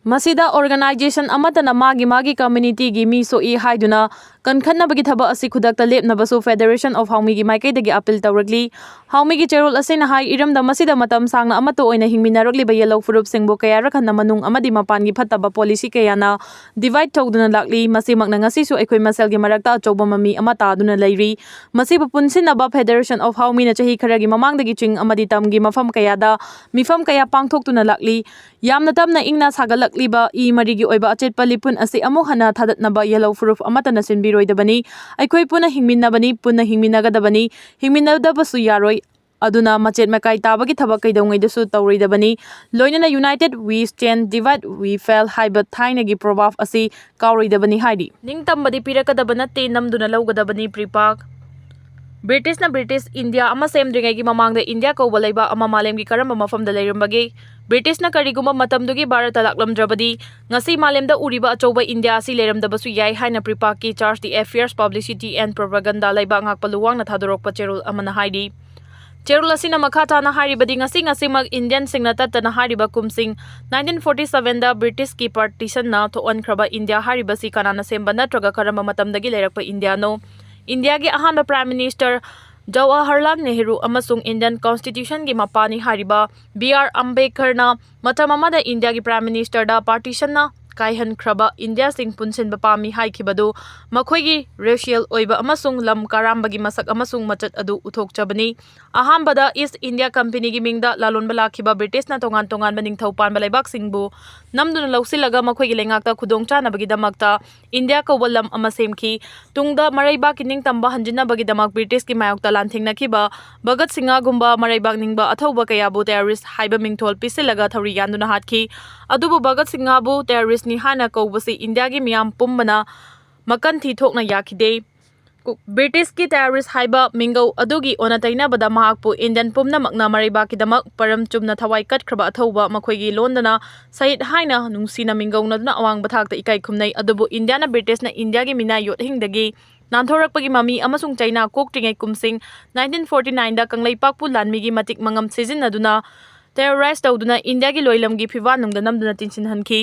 ꯃꯁꯤꯗ organization ꯑꯃꯠꯇꯅ ꯃꯥꯒꯤ ꯃꯥꯒꯤ communityꯒꯤ ꯃꯤ ꯁꯣꯛꯏ ꯍꯥꯏꯗꯨꯅ ꯀꯟꯈꯠꯅꯕꯒꯤ ꯊꯕꯛ ꯑꯁꯤ ꯈꯨꯗꯛꯇ ꯂꯦꯞꯅꯕꯁꯨ Federation of ꯍꯥꯎꯃꯤꯒꯤ ꯃꯥꯏꯀꯩꯗꯒꯤ appeal ꯇꯧꯔꯛꯂꯤ꯫ ꯍꯥꯎꯃꯤꯒꯤ ꯆꯦꯔꯣꯜ ꯑꯁꯤꯅ ꯍꯥꯏ, ꯏꯔꯝꯗꯝ ꯑꯁꯤꯗ ꯃꯇꯝ ꯁꯥꯡꯅ ꯑꯃꯠꯇ ꯑꯣꯏꯅ ꯍꯤꯡꯃꯤꯟꯅꯔꯛꯂꯤꯕ ꯌꯦꯜꯍꯧ ꯐꯨꯔꯨꯞꯁꯤꯡꯕꯨ ꯀꯌꯥꯔꯛ ꯍꯟꯅ ꯃꯅꯨꯡ ꯑꯃꯗꯤ ꯃꯄꯥꯟꯒꯤ ꯐꯠꯇꯕ policy ꯀꯌꯥꯅ divide ꯇꯧꯗꯨꯅ ꯂꯥꯛꯂꯤ꯫ ꯃꯁꯤꯃꯛꯅ ꯉꯁꯤꯁꯨ ꯑꯩꯈꯣꯏ ꯃꯁꯦꯜꯒꯤ ꯃꯔꯛꯇ ꯑꯆꯧꯕ ꯃꯃꯤ ꯑꯃ ꯇꯥꯗꯨꯅ ꯂꯩꯔꯤ꯫ ꯃꯁꯤꯕꯨ ꯄꯨꯟꯁꯤꯟꯅꯕ Federation of ꯍꯥꯎꯃꯤꯅ ꯆꯍꯤ ꯈꯔꯒꯤ ꯃꯃꯥꯡꯗꯒꯤ ꯆꯤꯡ ꯑꯃꯗꯤ ꯇꯝꯒꯤ ꯃꯐꯝ ꯀꯌꯥꯗ ꯃꯤꯐꯝ ꯀꯌꯥ ꯄꯥꯡꯊꯣꯛꯇꯨꯅ ꯂꯥꯛꯂꯤ꯫ ꯌꯥꯝꯅ ꯇꯞꯅ ꯏꯪꯅ ꯁꯥꯒꯠꯂꯛꯂꯤꯕ ꯏ ꯃꯔꯤꯒꯤ ꯑꯣꯏꯕ ꯑꯆꯦꯠꯄ ꯂꯤꯄꯨꯟ ꯑꯁꯤ ꯑꯃꯨꯛ ꯍꯟꯅ ꯊꯥꯗꯠꯅꯕ ꯌꯦꯜꯍꯧ ꯐꯨꯔꯨꯞ ꯑꯃꯠꯇꯅ ꯁꯤꯟꯕꯤꯔꯣꯏꯗꯕꯅꯤ꯫ ꯑꯩꯈꯣꯏ ꯄꯨꯟꯅ ꯍꯤꯡꯃꯤꯟꯅꯕꯅꯤ, ꯄꯨꯟꯅ ꯍꯤꯡꯃꯤꯟꯅꯒꯗꯕꯅꯤ, ꯍꯤꯡꯃꯤꯟꯅꯗꯕꯁꯨ ꯌꯥꯔꯣꯏ꯫ ꯑꯗꯨꯅ ꯃꯆꯦꯠ ꯃꯀꯥꯏ ꯇꯥꯕꯒꯤ ꯊꯕꯛ ꯀꯩꯗꯧꯉꯩꯗꯁꯨ ꯇꯧꯔꯣꯏꯗꯕꯅꯤ꯫ ꯂꯣꯏꯅꯅ United we stand, divide we fall ꯍꯥꯏꯕ ꯊꯥꯏꯅꯒꯤ proverb ꯑꯁꯤ ꯀꯥꯎꯔꯣꯏꯗꯕꯅꯤ ꯍꯥꯏꯔꯤ꯫ ꯅꯤꯡꯇꯝꯕꯗꯤ ꯄꯤꯔꯛꯀꯗꯕ ꯅꯠꯇꯦ, ꯅꯝꯗꯨꯅ ꯂꯧꯒꯗꯕꯅꯤ, ꯄ꯭ꯔꯤꯄꯥꯛ꯫ ꯕ꯭ꯔꯤꯇꯤꯁꯅ ꯕ꯭ꯔꯤꯇꯤꯁ ꯏꯟꯗꯤꯌꯥ ꯑꯃ ꯁꯦꯝꯗ꯭ꯔꯤꯉꯩꯒꯤ ꯃꯃꯥꯡꯗ ꯏꯟꯗꯤꯌꯥ ꯀꯧꯕ ꯂꯩꯕꯥꯛ ꯑꯃ ꯃꯥꯂꯦꯝꯒꯤ ꯀꯔꯝꯕ ꯃꯐꯝꯗ ꯂꯩꯔꯝꯕꯒꯦ? ꯕ꯭ꯔꯤꯇꯤꯁꯅ ꯀꯔꯤꯒꯨꯝꯕ ꯃꯇꯝꯗꯨꯒꯤ ꯚꯥꯔꯠꯇ ꯂꯥꯛꯂꯝꯗ꯭ꯔꯕꯗꯤ, ꯉꯁꯤ ꯃꯥꯂꯦꯝꯗ ꯎꯔꯤꯕ ꯑꯆꯧꯕ ꯏꯟꯗꯤꯌꯥ ꯑꯁꯤ ꯂꯩꯔꯝꯗꯕꯁꯨ ꯌꯥꯏ ꯍꯥꯏꯅ ꯄ꯭ꯔꯤꯄꯥꯛꯀꯤ Charge the Affairs Publicity and Propaganda ꯂꯩꯕꯥꯛ ꯉꯥꯛꯄ ꯂꯨꯋꯥꯡꯅ ꯊꯥꯗꯣꯔꯛꯄ ꯆꯦꯔꯣꯜ ꯑꯃꯅ ꯍꯥꯏꯔꯤ꯫ ꯆꯦꯔꯣꯜ ꯑꯁꯤꯅ ꯃꯈꯥ ꯇꯥꯅ ꯍꯥꯏꯔꯤꯕꯗꯤ, ꯉꯁꯤ ꯉꯁꯤꯃꯛ ꯏꯟꯗꯤꯌꯟꯁꯤꯡꯅ ꯇꯠꯇꯅ ꯍꯥꯏꯔꯤꯕ ꯀꯨꯝꯁꯤꯡ nineteen forty sevenꯗ ꯕ꯭ꯔꯤꯇꯤꯁꯀꯤ partitionꯅ ꯊꯣꯛꯍꯟꯈ꯭ꯔꯕ ꯏꯟꯗꯤꯌꯥ ꯍꯥꯏꯔꯤꯕꯁꯤ ꯀꯅꯥꯅ ꯁꯦꯝꯕ ꯅꯠꯇ꯭ꯔꯒ ꯀꯔꯝꯕ ꯃꯇꯝꯗꯒꯤ ꯂꯩꯔꯛꯄ ꯏꯟꯗꯤꯌꯥꯅꯣ? ꯏꯟꯗꯤꯌꯥꯒꯤ ꯑꯍꯥꯟꯕ Prime Minister ꯖꯋꯥꯍꯔꯂꯥꯜ ꯅꯦꯍꯔꯨ ꯑꯃꯁꯨꯡ Indian Constitutionꯒꯤ ꯃꯄꯥꯅꯤ ꯍꯥꯏꯔꯤꯕ B R ꯑꯝꯕꯦꯗꯀꯔꯅ ꯃꯇꯝ ꯑꯃꯗ ꯏꯟꯗꯤꯌꯥꯒꯤ Prime Ministerꯗ partitionꯅ ꯀꯥꯏꯍꯟꯈ꯭ꯔꯕ ꯏꯟꯗꯤꯌꯥꯁꯤꯡ ꯄꯨꯟꯁꯤꯟꯕ ꯄꯥꯝꯃꯤ ꯍꯥꯏꯈꯤꯕꯗꯨ ꯃꯈꯣꯏꯒꯤ racial ꯑꯣꯏꯕ ꯑꯃꯁꯨꯡ ꯂꯝ ꯀꯥꯔꯥꯝꯕꯒꯤ ꯃꯁꯛ ꯑꯃꯁꯨꯡ ꯃꯆꯠ ꯑꯗꯨ ꯎꯠꯊꯣꯛꯆꯕꯅꯤ꯫ ꯑꯍꯥꯟꯕꯗ East India Companyꯒꯤ ꯃꯤꯡꯗ ꯂꯥꯂꯣꯟꯕ ꯂꯥꯛꯈꯤꯕ ꯕ꯭ꯔꯤꯇꯤꯁꯅ ꯇꯣꯉꯥꯟ ꯇꯣꯉꯥꯟꯕ ꯅꯤꯡꯊꯧ ꯄꯥꯟꯕ ꯂꯩꯕꯥꯛꯁꯤꯡꯕꯨ ꯅꯝꯗꯨꯅ ꯂꯧꯁꯤꯜꯂꯒ ꯃꯈꯣꯏꯒꯤ ꯂꯩꯉꯥꯛꯇ ꯈꯨꯗꯣꯡꯆꯥꯅꯕꯒꯤꯗꯃꯛꯇ ꯏꯟꯗꯤꯌꯥ ꯀꯧꯕ ꯂꯝ ꯑꯃ ꯁꯦꯝꯈꯤ꯫ ꯇꯨꯡꯗ ꯃꯔꯩꯕꯥꯛꯀꯤ ꯅꯤꯡꯇꯝꯕ ꯍꯟꯖꯤꯟꯅꯕꯒꯤꯗꯃꯛ ꯕ꯭ꯔꯤꯇꯤꯁꯀꯤ ꯃꯥꯌꯣꯛꯇ ꯂꯥꯟꯊꯦꯡꯅꯈꯤꯕ ꯚꯒꯠ ꯁꯤꯡꯍꯒꯨꯝꯕ ꯃꯔꯩꯕꯥꯛ ꯅꯤꯡꯕ ꯑꯊꯧꯕ ꯀꯌꯥꯕꯨ terrorist ꯍꯥꯏꯕ ꯃꯤꯡꯊꯣꯜ ꯄꯤꯁꯤꯜꯂꯒ ꯊꯧꯔꯤ ꯌꯥꯟꯗꯨꯅ ꯍꯥꯠꯈꯤ꯫ ꯑꯗꯨꯕꯨ ꯚꯒꯠ ꯁꯤꯡꯍꯕꯨ terroristꯅꯤ ꯍꯥꯏꯅ ꯀꯧꯕꯁꯤ ꯏꯟꯗꯤꯌꯥꯒꯤ ꯃꯤꯌꯥꯝ ꯄꯨꯝꯕꯅ ꯃꯀꯟ ꯊꯤ ꯊꯣꯛꯅ ꯌꯥꯈꯤꯗꯦ꯫ ꯕ꯭ꯔꯤꯇꯤꯁꯀꯤ ꯇꯦꯔꯣꯔꯤꯁ ꯍꯥꯏꯕ ꯃꯤꯡꯒꯧ ꯑꯗꯨꯒꯤ ꯑꯣꯟꯅ ꯇꯩꯅꯕꯗ ꯃꯍꯥꯛꯄꯨ ꯏꯟꯗꯤꯌꯟ ꯄꯨꯝꯅꯃꯛꯅ ꯃꯔꯩꯕꯥꯛꯀꯤꯗꯃꯛ ꯄꯔꯝ ꯆꯨꯝꯅ ꯊꯋꯥꯏ ꯀꯠꯈ꯭ꯔꯕ ꯑꯊꯧꯕ, ꯃꯈꯣꯏꯒꯤ ꯂꯣꯟꯗꯅ ꯁꯍꯤꯗ ꯍꯥꯏꯅ ꯅꯨꯡꯁꯤꯅ ꯃꯤꯡꯒꯧꯅꯗꯨꯅ ꯑꯋꯥꯡꯕ ꯊꯥꯛꯇ ꯏꯀꯥꯏ ꯈꯨꯝꯅꯩ꯫ ꯑꯗꯨꯕꯨ ꯏꯟꯗꯤꯌꯥꯅ ꯕ꯭ꯔꯤꯇꯤꯁꯅ ꯏꯟꯗꯤꯌꯥꯒꯤ ꯃꯤꯅꯥꯏ ꯌꯣꯠꯍꯤꯡꯗꯒꯤ ꯅꯥꯟꯊꯣꯔꯛꯄꯒꯤ ꯃꯃꯤ ꯑꯃꯁꯨꯡ ꯆꯩꯅꯥ ꯀꯣꯛꯇ꯭ꯔꯤꯉꯩ ꯀꯨꯝꯁꯤꯡ nineteen forty nineꯗ ꯀꯪꯂꯩꯄꯥꯛꯄꯨ ꯂꯥꯟꯃꯤꯒꯤ ꯃꯇꯤꯛ ꯃꯉꯝ ꯁꯤꯖꯤꯟꯅꯗꯨꯅ ꯇꯦꯔꯣꯔꯥꯏꯁ ꯇꯧꯗꯨꯅ ꯏꯟꯗꯤꯌꯥꯒꯤ ꯂꯣꯏꯂꯝꯒꯤ ꯐꯤꯕꯥꯟꯅꯨꯡꯗ ꯅꯝꯗꯨꯅ ꯇꯤꯟꯁꯤꯟꯍꯟꯈꯤ꯫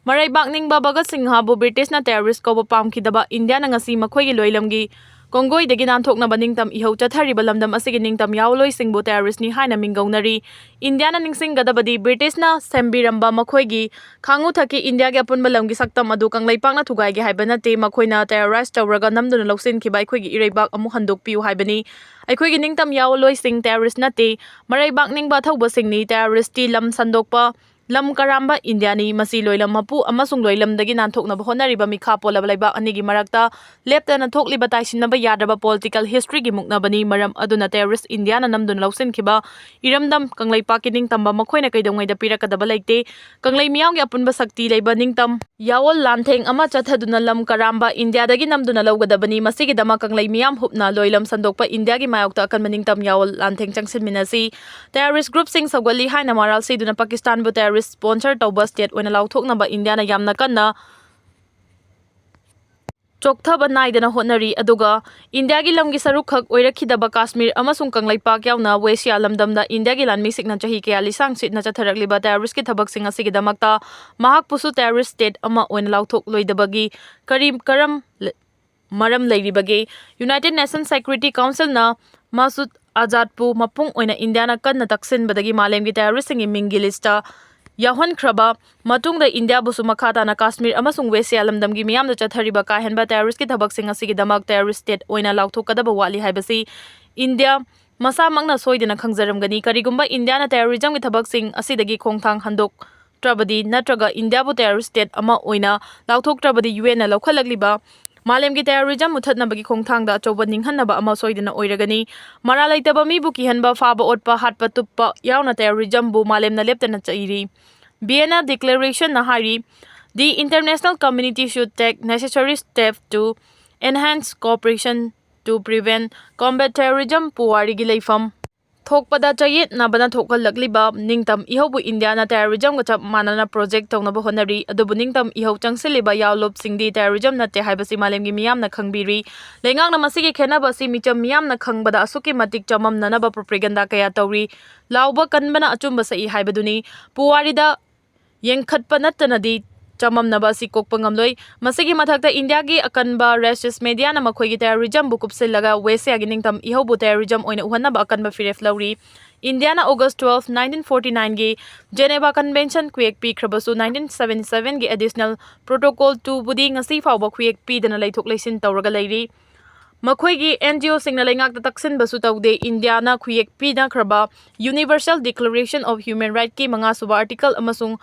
ꯃꯔꯩꯕꯥꯛ ꯅꯤꯡꯕ ꯚꯒꯠ ꯁꯤꯡꯍꯕꯨ ꯕ꯭ꯔꯤꯇꯤꯁꯅ ꯇꯦꯔꯣꯔꯤꯁ ꯀꯧꯕ ꯄꯥꯝꯈꯤꯗꯕ ꯏꯟꯗꯤꯌꯥꯅ ꯉꯁꯤ ꯃꯈꯣꯏꯒꯤ ꯂꯣꯏꯂꯝꯒꯤ ꯀꯣꯡꯒꯣꯏꯗꯒꯤ ꯅꯥꯟꯊꯣꯛꯅꯕ ꯅꯤꯡꯇꯝ ꯏꯍꯧ ꯆꯠꯊꯔꯤꯕ ꯂꯝꯗꯝ ꯑꯁꯤꯒꯤ ꯅꯤꯡꯇꯝ ꯌꯥꯑꯣꯟꯂꯣꯏꯁꯤꯡꯕꯨ ꯇꯦꯔꯣꯔꯤꯁꯅꯤ ꯍꯥꯏꯅ ꯃꯤꯡꯒꯧꯅꯔꯤ꯫ ꯏꯟꯗꯤꯌꯥꯅ ꯅꯤꯡꯁꯤꯡꯒꯗꯕꯗꯤ ꯕ꯭ꯔꯤꯇꯤꯁꯅ ꯁꯦꯝꯕꯤꯔꯝꯕ ꯃꯈꯣꯏꯒꯤ ꯈꯥꯡꯉꯨꯊꯛꯀꯤ ꯏꯟꯗꯤꯌꯥꯒꯤ ꯑꯄꯨꯟꯕ ꯂꯝꯒꯤ ꯁꯛꯇꯝ ꯑꯗꯨ ꯀꯪꯂꯩꯄꯥꯛꯅ ꯊꯨꯒꯥꯏꯒꯦ ꯍꯥꯏꯕ ꯅꯠꯇꯦ, ꯃꯈꯣꯏꯅ ꯇꯦꯔꯣꯔꯥꯏꯁ ꯇꯧꯔꯒ ꯅꯝꯗꯨꯅ ꯂꯧꯁꯤꯟꯈꯤꯕ ꯑꯩꯈꯣꯏꯒꯤ ꯏꯔꯩꯕꯥꯛ ꯑꯃꯨꯛ ꯍꯟꯗꯣꯛꯄꯤꯌꯨ ꯍꯥꯏꯕꯅꯤ꯫ ꯑꯩꯈꯣꯏꯒꯤ ꯅꯤꯡꯇꯝ ꯌꯥꯑꯣꯟꯂꯣꯏꯁꯤꯡ ꯇꯦꯔꯣꯔꯤꯁ ꯅꯠꯇꯦ꯫ ꯃꯔꯩꯕꯥꯛ ꯅꯤꯡꯕ ꯑꯊꯧꯕꯁꯤꯡꯅꯤ꯫ ꯇꯦꯔꯣꯔꯤꯁꯇꯤ ꯂꯝ ꯁꯟꯗꯣꯛꯄ, ꯂꯝ ꯀꯔꯥꯝꯕ ꯏꯟꯗꯤꯌꯥꯅꯤ꯫ ꯃꯁꯤ ꯂꯣꯏꯂꯝ ꯃꯄꯨ ꯑꯃꯁꯨꯡ ꯂꯣꯏꯂꯝꯗꯒꯤ ꯅꯥꯟꯊꯣꯛꯅꯕ ꯍꯣꯠꯅꯔꯤꯕ ꯃꯤꯈꯥ ꯄꯣꯜꯂꯕ ꯂꯩꯕꯥꯛ ꯑꯅꯤꯒꯤ ꯃꯔꯛꯇ ꯂꯦꯞꯇꯅ ꯊꯣꯛꯂꯤꯕ ꯇꯥꯏꯁꯤꯟꯅꯕ ꯌꯥꯗ꯭ꯔꯕ ꯄꯣꯂꯤꯇꯤꯀꯦꯜ ꯍꯤꯁꯇ꯭ꯔꯤꯒꯤ ꯃꯨꯛꯅꯕꯅꯤ꯫ ꯃꯔꯝ ꯑꯗꯨꯅ ꯇꯦꯔꯣꯔꯤꯁ ꯏꯟꯗꯤꯌꯥꯅ ꯅꯝꯗꯨꯅ ꯂꯧꯁꯤꯟꯈꯤꯕ ꯏꯔꯝꯗꯝ ꯀꯪꯂꯩꯄꯥꯛꯀꯤ ꯅꯤꯡꯇꯝꯕ ꯃꯈꯣꯏꯅ ꯀꯩꯗꯧꯉꯩꯗ ꯄꯤꯔꯛꯀꯗꯕ ꯂꯩꯇꯦ꯫ ꯀꯪꯂꯩ ꯃꯤꯌꯥꯝꯒꯤ ꯑꯄꯨꯟꯕ ꯁꯛꯇꯤ ꯂꯩꯕ ꯅꯤꯡꯇꯝ ꯌꯥꯑꯣꯟ ꯂꯥꯟꯊꯦꯡ ꯑꯃ ꯆꯠꯊꯗꯨꯅ ꯂꯝ ꯀꯔꯥꯝꯕ ꯏꯟꯗꯤꯌꯥꯗꯒꯤ ꯅꯝꯗꯨꯅ ꯂꯧꯒꯗꯕꯅꯤ꯫ ꯃꯁꯤꯒꯤꯗꯃꯛ ꯀꯪꯂꯩ ꯃꯤꯌꯥꯝ ꯍꯨꯞꯅ ꯂꯣꯏꯂꯝ ꯁꯟꯗꯣꯛꯄ ꯏꯟꯗꯤꯌꯥꯒꯤ ꯃꯥꯌꯣꯛꯇ ꯑꯀꯟꯕ ꯅꯤꯡꯇꯝ ꯌꯥꯑꯣꯟ ꯂꯥꯟꯊꯦꯡ ꯆꯪꯁꯤꯟꯃꯤꯟꯅꯁꯤ꯫ ꯇꯦꯔꯣꯔꯤꯁ ꯒ꯭ꯔꯨꯞꯁꯤꯡ ꯁꯧꯒꯠꯂꯤ ꯍꯥꯏꯅ ꯃꯔꯥꯜ ꯁꯤꯗꯨꯅ ꯄꯥꯀꯤꯁꯇꯥꯟꯕꯨ ꯇꯦꯔꯣꯔꯤꯁ ꯁ꯭ꯄꯣꯟꯁꯔ ꯇꯧꯕ ꯁ꯭ꯇꯦꯠ ꯑꯣꯏꯅ ꯂꯥꯎꯊꯣꯛꯅꯕ ꯏꯟꯗꯤꯌꯥꯅ ꯌꯥꯝꯅ ꯀꯟꯅ ꯆꯣꯛꯊꯕ ꯅꯥꯏꯗꯅ ꯍꯣꯠꯅꯔꯤ꯫ ꯑꯗꯨꯒ ꯏꯟꯗꯤꯌꯥꯒꯤ ꯂꯝꯒꯤ ꯁꯔꯨꯛ ꯈꯛ ꯑꯣꯏꯔꯛꯈꯤꯗꯕ ꯀꯥꯁꯃꯤꯔ ꯑꯃꯁꯨꯡ ꯀꯪꯂꯩꯄꯥꯛ ꯌꯥꯎꯅ ꯋꯦꯁꯤꯌꯥ ꯂꯝꯗꯝꯗ ꯏꯟꯗꯤꯌꯥꯒꯤ ꯂꯥꯟꯃꯤꯁꯤꯡꯅ ꯆꯍꯤ ꯀꯌꯥ ꯂꯤꯁꯥꯡ ꯁꯤꯠꯅ ꯆꯠꯊꯔꯛꯂꯤꯕ ꯇꯦꯔꯣꯔꯤꯁꯀꯤ ꯊꯕꯛꯁꯤꯡ ꯑꯁꯤꯒꯤꯗꯃꯛꯇ ꯃꯍꯥꯛꯄꯨꯁꯨ ꯇꯦꯔꯣꯔꯤꯁ ꯁ꯭ꯇꯦꯠ ꯑꯃ ꯑꯣꯏꯅ ꯂꯥꯎꯊꯣꯛꯂꯣꯏꯗꯕꯒꯤ ꯀꯔꯤ ꯀꯔꯝ ꯃꯔꯝ ꯂꯩꯔꯤꯕꯒꯦ? ꯌꯨꯅꯥꯏꯇꯦꯗ ꯅꯦꯁꯟꯁ ꯁꯦꯀ꯭ꯌꯨꯔꯤꯇꯤ ꯀꯥꯎꯟꯁꯤꯜꯅ ꯃꯁꯨꯗ ꯑꯖꯥꯗꯄꯨ ꯃꯄꯨꯡ ꯑꯣꯏꯅ ꯏꯟꯗꯤꯌꯥꯅ ꯀꯟꯅ ꯇꯛꯁꯤꯟꯕꯗꯒꯤ ꯃꯥꯂꯦꯝꯒꯤ ꯇꯦꯔꯣꯔꯤꯁꯁꯤꯡꯒꯤ ꯃꯤꯡꯒꯤ ꯂꯤꯁꯇ ꯌꯥꯎꯍꯟꯈ꯭ꯔꯕ ꯃꯇꯨꯡꯗ ꯏꯟꯗꯤꯌꯥꯕꯨꯁꯨ ꯃꯈꯥ ꯇꯥꯅ ꯀꯥꯁꯃꯤꯔ ꯑꯃꯁꯨꯡ ꯋꯦꯁꯤꯌꯥ ꯂꯝꯗꯝꯒꯤ ꯃꯤꯌꯥꯝꯗ ꯆꯠꯊꯔꯤꯕ ꯀꯥꯍꯦꯟꯕ ꯇꯦꯔꯣꯔꯤꯁꯀꯤ ꯊꯕꯛꯁꯤꯡ ꯑꯁꯤꯒꯤꯗꯃꯛ ꯇꯦꯔꯣꯔꯤꯁ ꯁ꯭ꯇꯦꯠ ꯑꯣꯏꯅ ꯂꯥꯎꯊꯣꯛꯀꯗꯕ ꯋꯥꯠꯂꯤ ꯍꯥꯏꯕꯁꯤ ꯏꯟꯗꯤꯌꯥ ꯃꯁꯥꯃꯛꯅ ꯁꯣꯏꯗꯅ ꯈꯪꯖꯔꯝꯒꯅꯤ꯫ ꯀꯔꯤꯒꯨꯝꯕ ꯏꯟꯗꯤꯌꯥꯅ ꯇꯦꯔꯣꯔꯤꯖꯝꯒꯤ ꯊꯕꯛꯁꯤꯡ ꯑꯁꯤꯗꯒꯤ ꯈꯣꯡꯊꯥꯡ ꯍꯟꯗꯣꯛꯇ꯭ꯔꯕꯗꯤ ꯅꯠꯇ꯭ꯔꯒ ꯏꯟꯗꯤꯌꯥꯕꯨ ꯇꯦꯔꯣꯔꯤꯁ ꯁ꯭ꯇꯦꯠ ꯑꯃ ꯑꯣꯏꯅ ꯂꯥꯎꯊꯣꯛꯇ꯭ꯔꯕꯗꯤ ꯌꯨ ꯑꯦꯟꯅ ꯂꯧꯈꯠꯂꯛꯂꯤꯕ ꯃꯥꯂꯦꯝꯒꯤ ꯇꯦꯔꯣꯔꯤꯖꯝ ꯃꯨꯊꯠꯅꯕꯒꯤ ꯈꯣꯡꯊꯥꯡꯗ ꯑꯆꯧꯕ ꯅꯤꯡꯍꯟꯅꯕ ꯑꯃ ꯁꯣꯏꯗꯅ ꯑꯣꯏꯔꯒꯅꯤ꯫ ꯃꯔꯥꯜ ꯂꯩꯇꯕ ꯃꯤꯕꯨ ꯀꯤꯍꯟꯕ, ꯐꯥꯕ, ꯑꯣꯠꯄ, ꯍꯥꯠꯄ, ꯇꯨꯞꯄ ꯌꯥꯎꯅ ꯇꯦꯔꯣꯔꯤꯖꯝꯕꯨ ꯃꯥꯂꯦꯝꯅ ꯂꯦꯞꯇꯅ ꯆꯩꯔꯤ꯫ ꯚꯤꯌꯦꯅꯥ ꯗꯤꯀ꯭ꯂꯦꯔꯦꯁꯟꯅ ꯍꯥꯏꯔꯤ, "The international community should take necessary steps to Enhance Cooperation to Prevent Combat Terrorism ꯄꯨꯋꯥꯔꯤꯒꯤ ꯂꯩꯐꯝ ꯊꯣꯛꯄꯗ ꯆꯌꯦꯠꯅꯕꯅ ꯊꯣꯛꯍꯜꯂꯛꯂꯤꯕ ꯅꯤꯡꯇꯝ ꯏꯍꯧꯕꯨ ꯏꯟꯗꯤꯌꯥꯅ terrorism ꯒ ꯆꯞ ꯃꯥꯟꯅꯅ protect ꯇꯧꯅꯕ ꯍꯣꯠꯅꯔꯤ꯫ ꯑꯗꯨꯕꯨ ꯅꯤꯡꯇꯝ ꯏꯍꯧ ꯆꯪꯁꯤꯜꯂꯤꯕ ꯌꯥꯑꯣꯟꯂꯨꯞꯁꯤꯡꯗꯤ terrorism ꯅꯠꯇꯦ ꯍꯥꯏꯕꯁꯤ ꯃꯥꯂꯦꯝꯒꯤ ꯃꯤꯌꯥꯝꯅ ꯈꯪꯕꯤꯔꯤ꯫ ꯂꯩꯉꯥꯛꯅ ꯃꯁꯤꯒꯤ ꯈꯦꯠꯅꯕ ꯑꯁꯤ ꯃꯤꯆꯝ ꯃꯤꯌꯥꯝꯅ ꯈꯪꯕꯗ ꯑꯁꯨꯛꯀꯤ ꯃꯇꯤꯛ ꯆꯃꯝꯅꯅꯕ propaganda ꯀꯌꯥ ꯇꯧꯔꯤ꯫ ꯂꯥꯎꯕ ꯀꯟꯕꯅ ꯑꯆꯨꯝꯕ ꯁꯛꯏ ꯍꯥꯏꯕꯗꯨꯅꯤ꯫ ꯄꯨꯋꯥꯔꯤꯗ ꯌꯦꯡꯈꯠꯄ ꯅꯠꯇꯅꯗꯤ ꯆꯃꯝꯅꯕ ꯑꯁꯤ ꯀꯣꯛꯄ ꯉꯝꯂꯣꯏ꯫ ꯃꯁꯤꯒꯤ ꯃꯊꯛꯇ ꯏꯟꯗꯤꯌꯥꯒꯤ ꯑꯀꯟꯕ racist media ꯅ ꯃꯈꯣꯏꯒꯤ terrorism ꯕꯨ ꯀꯨꯞꯁꯤꯜꯂꯒ West Asia ꯒꯤ ꯅꯤꯡꯇꯝ ꯏꯍꯧꯕꯨ terrorism ꯑꯣꯏꯅ ꯎꯍꯟꯅꯕ ꯑꯀꯟꯕ ꯐꯤꯔꯦꯞ ꯂꯧꯔꯤ꯫ ꯏꯟꯗꯤꯌꯥꯅ August twelve, nineteen forty nine ꯒꯤ Geneva Convention ꯈꯨꯌꯦꯛ ꯄꯤꯈ꯭ꯔꯕꯁꯨ, nineteen seventy seven ꯒꯤ Additional Protocol two ꯕꯨꯗꯤ ꯉꯁꯤ ꯐꯥꯎꯕ ꯈꯨꯌꯦꯛ ꯄꯤꯗꯅ ꯂꯩꯊꯣꯛ ꯂꯩꯁꯤꯟ ꯇꯧꯔꯒ ꯂꯩꯔꯤ꯫ ꯃꯈꯣꯏꯒꯤ N G O ꯁꯤꯡꯅ ꯂꯩꯉꯥꯛꯇ ꯇꯛꯁꯤꯟꯕꯁꯨ ꯇꯧꯗꯦ꯫ ꯏꯟꯗꯤꯌꯥꯅ ꯈꯨꯌꯦꯛ ꯄꯤꯅꯈ꯭ꯔꯕ Universal Declaration of Human Right ꯀꯤ ꯃꯉꯥ ꯁꯨꯕ article ꯑꯃꯁꯨꯡ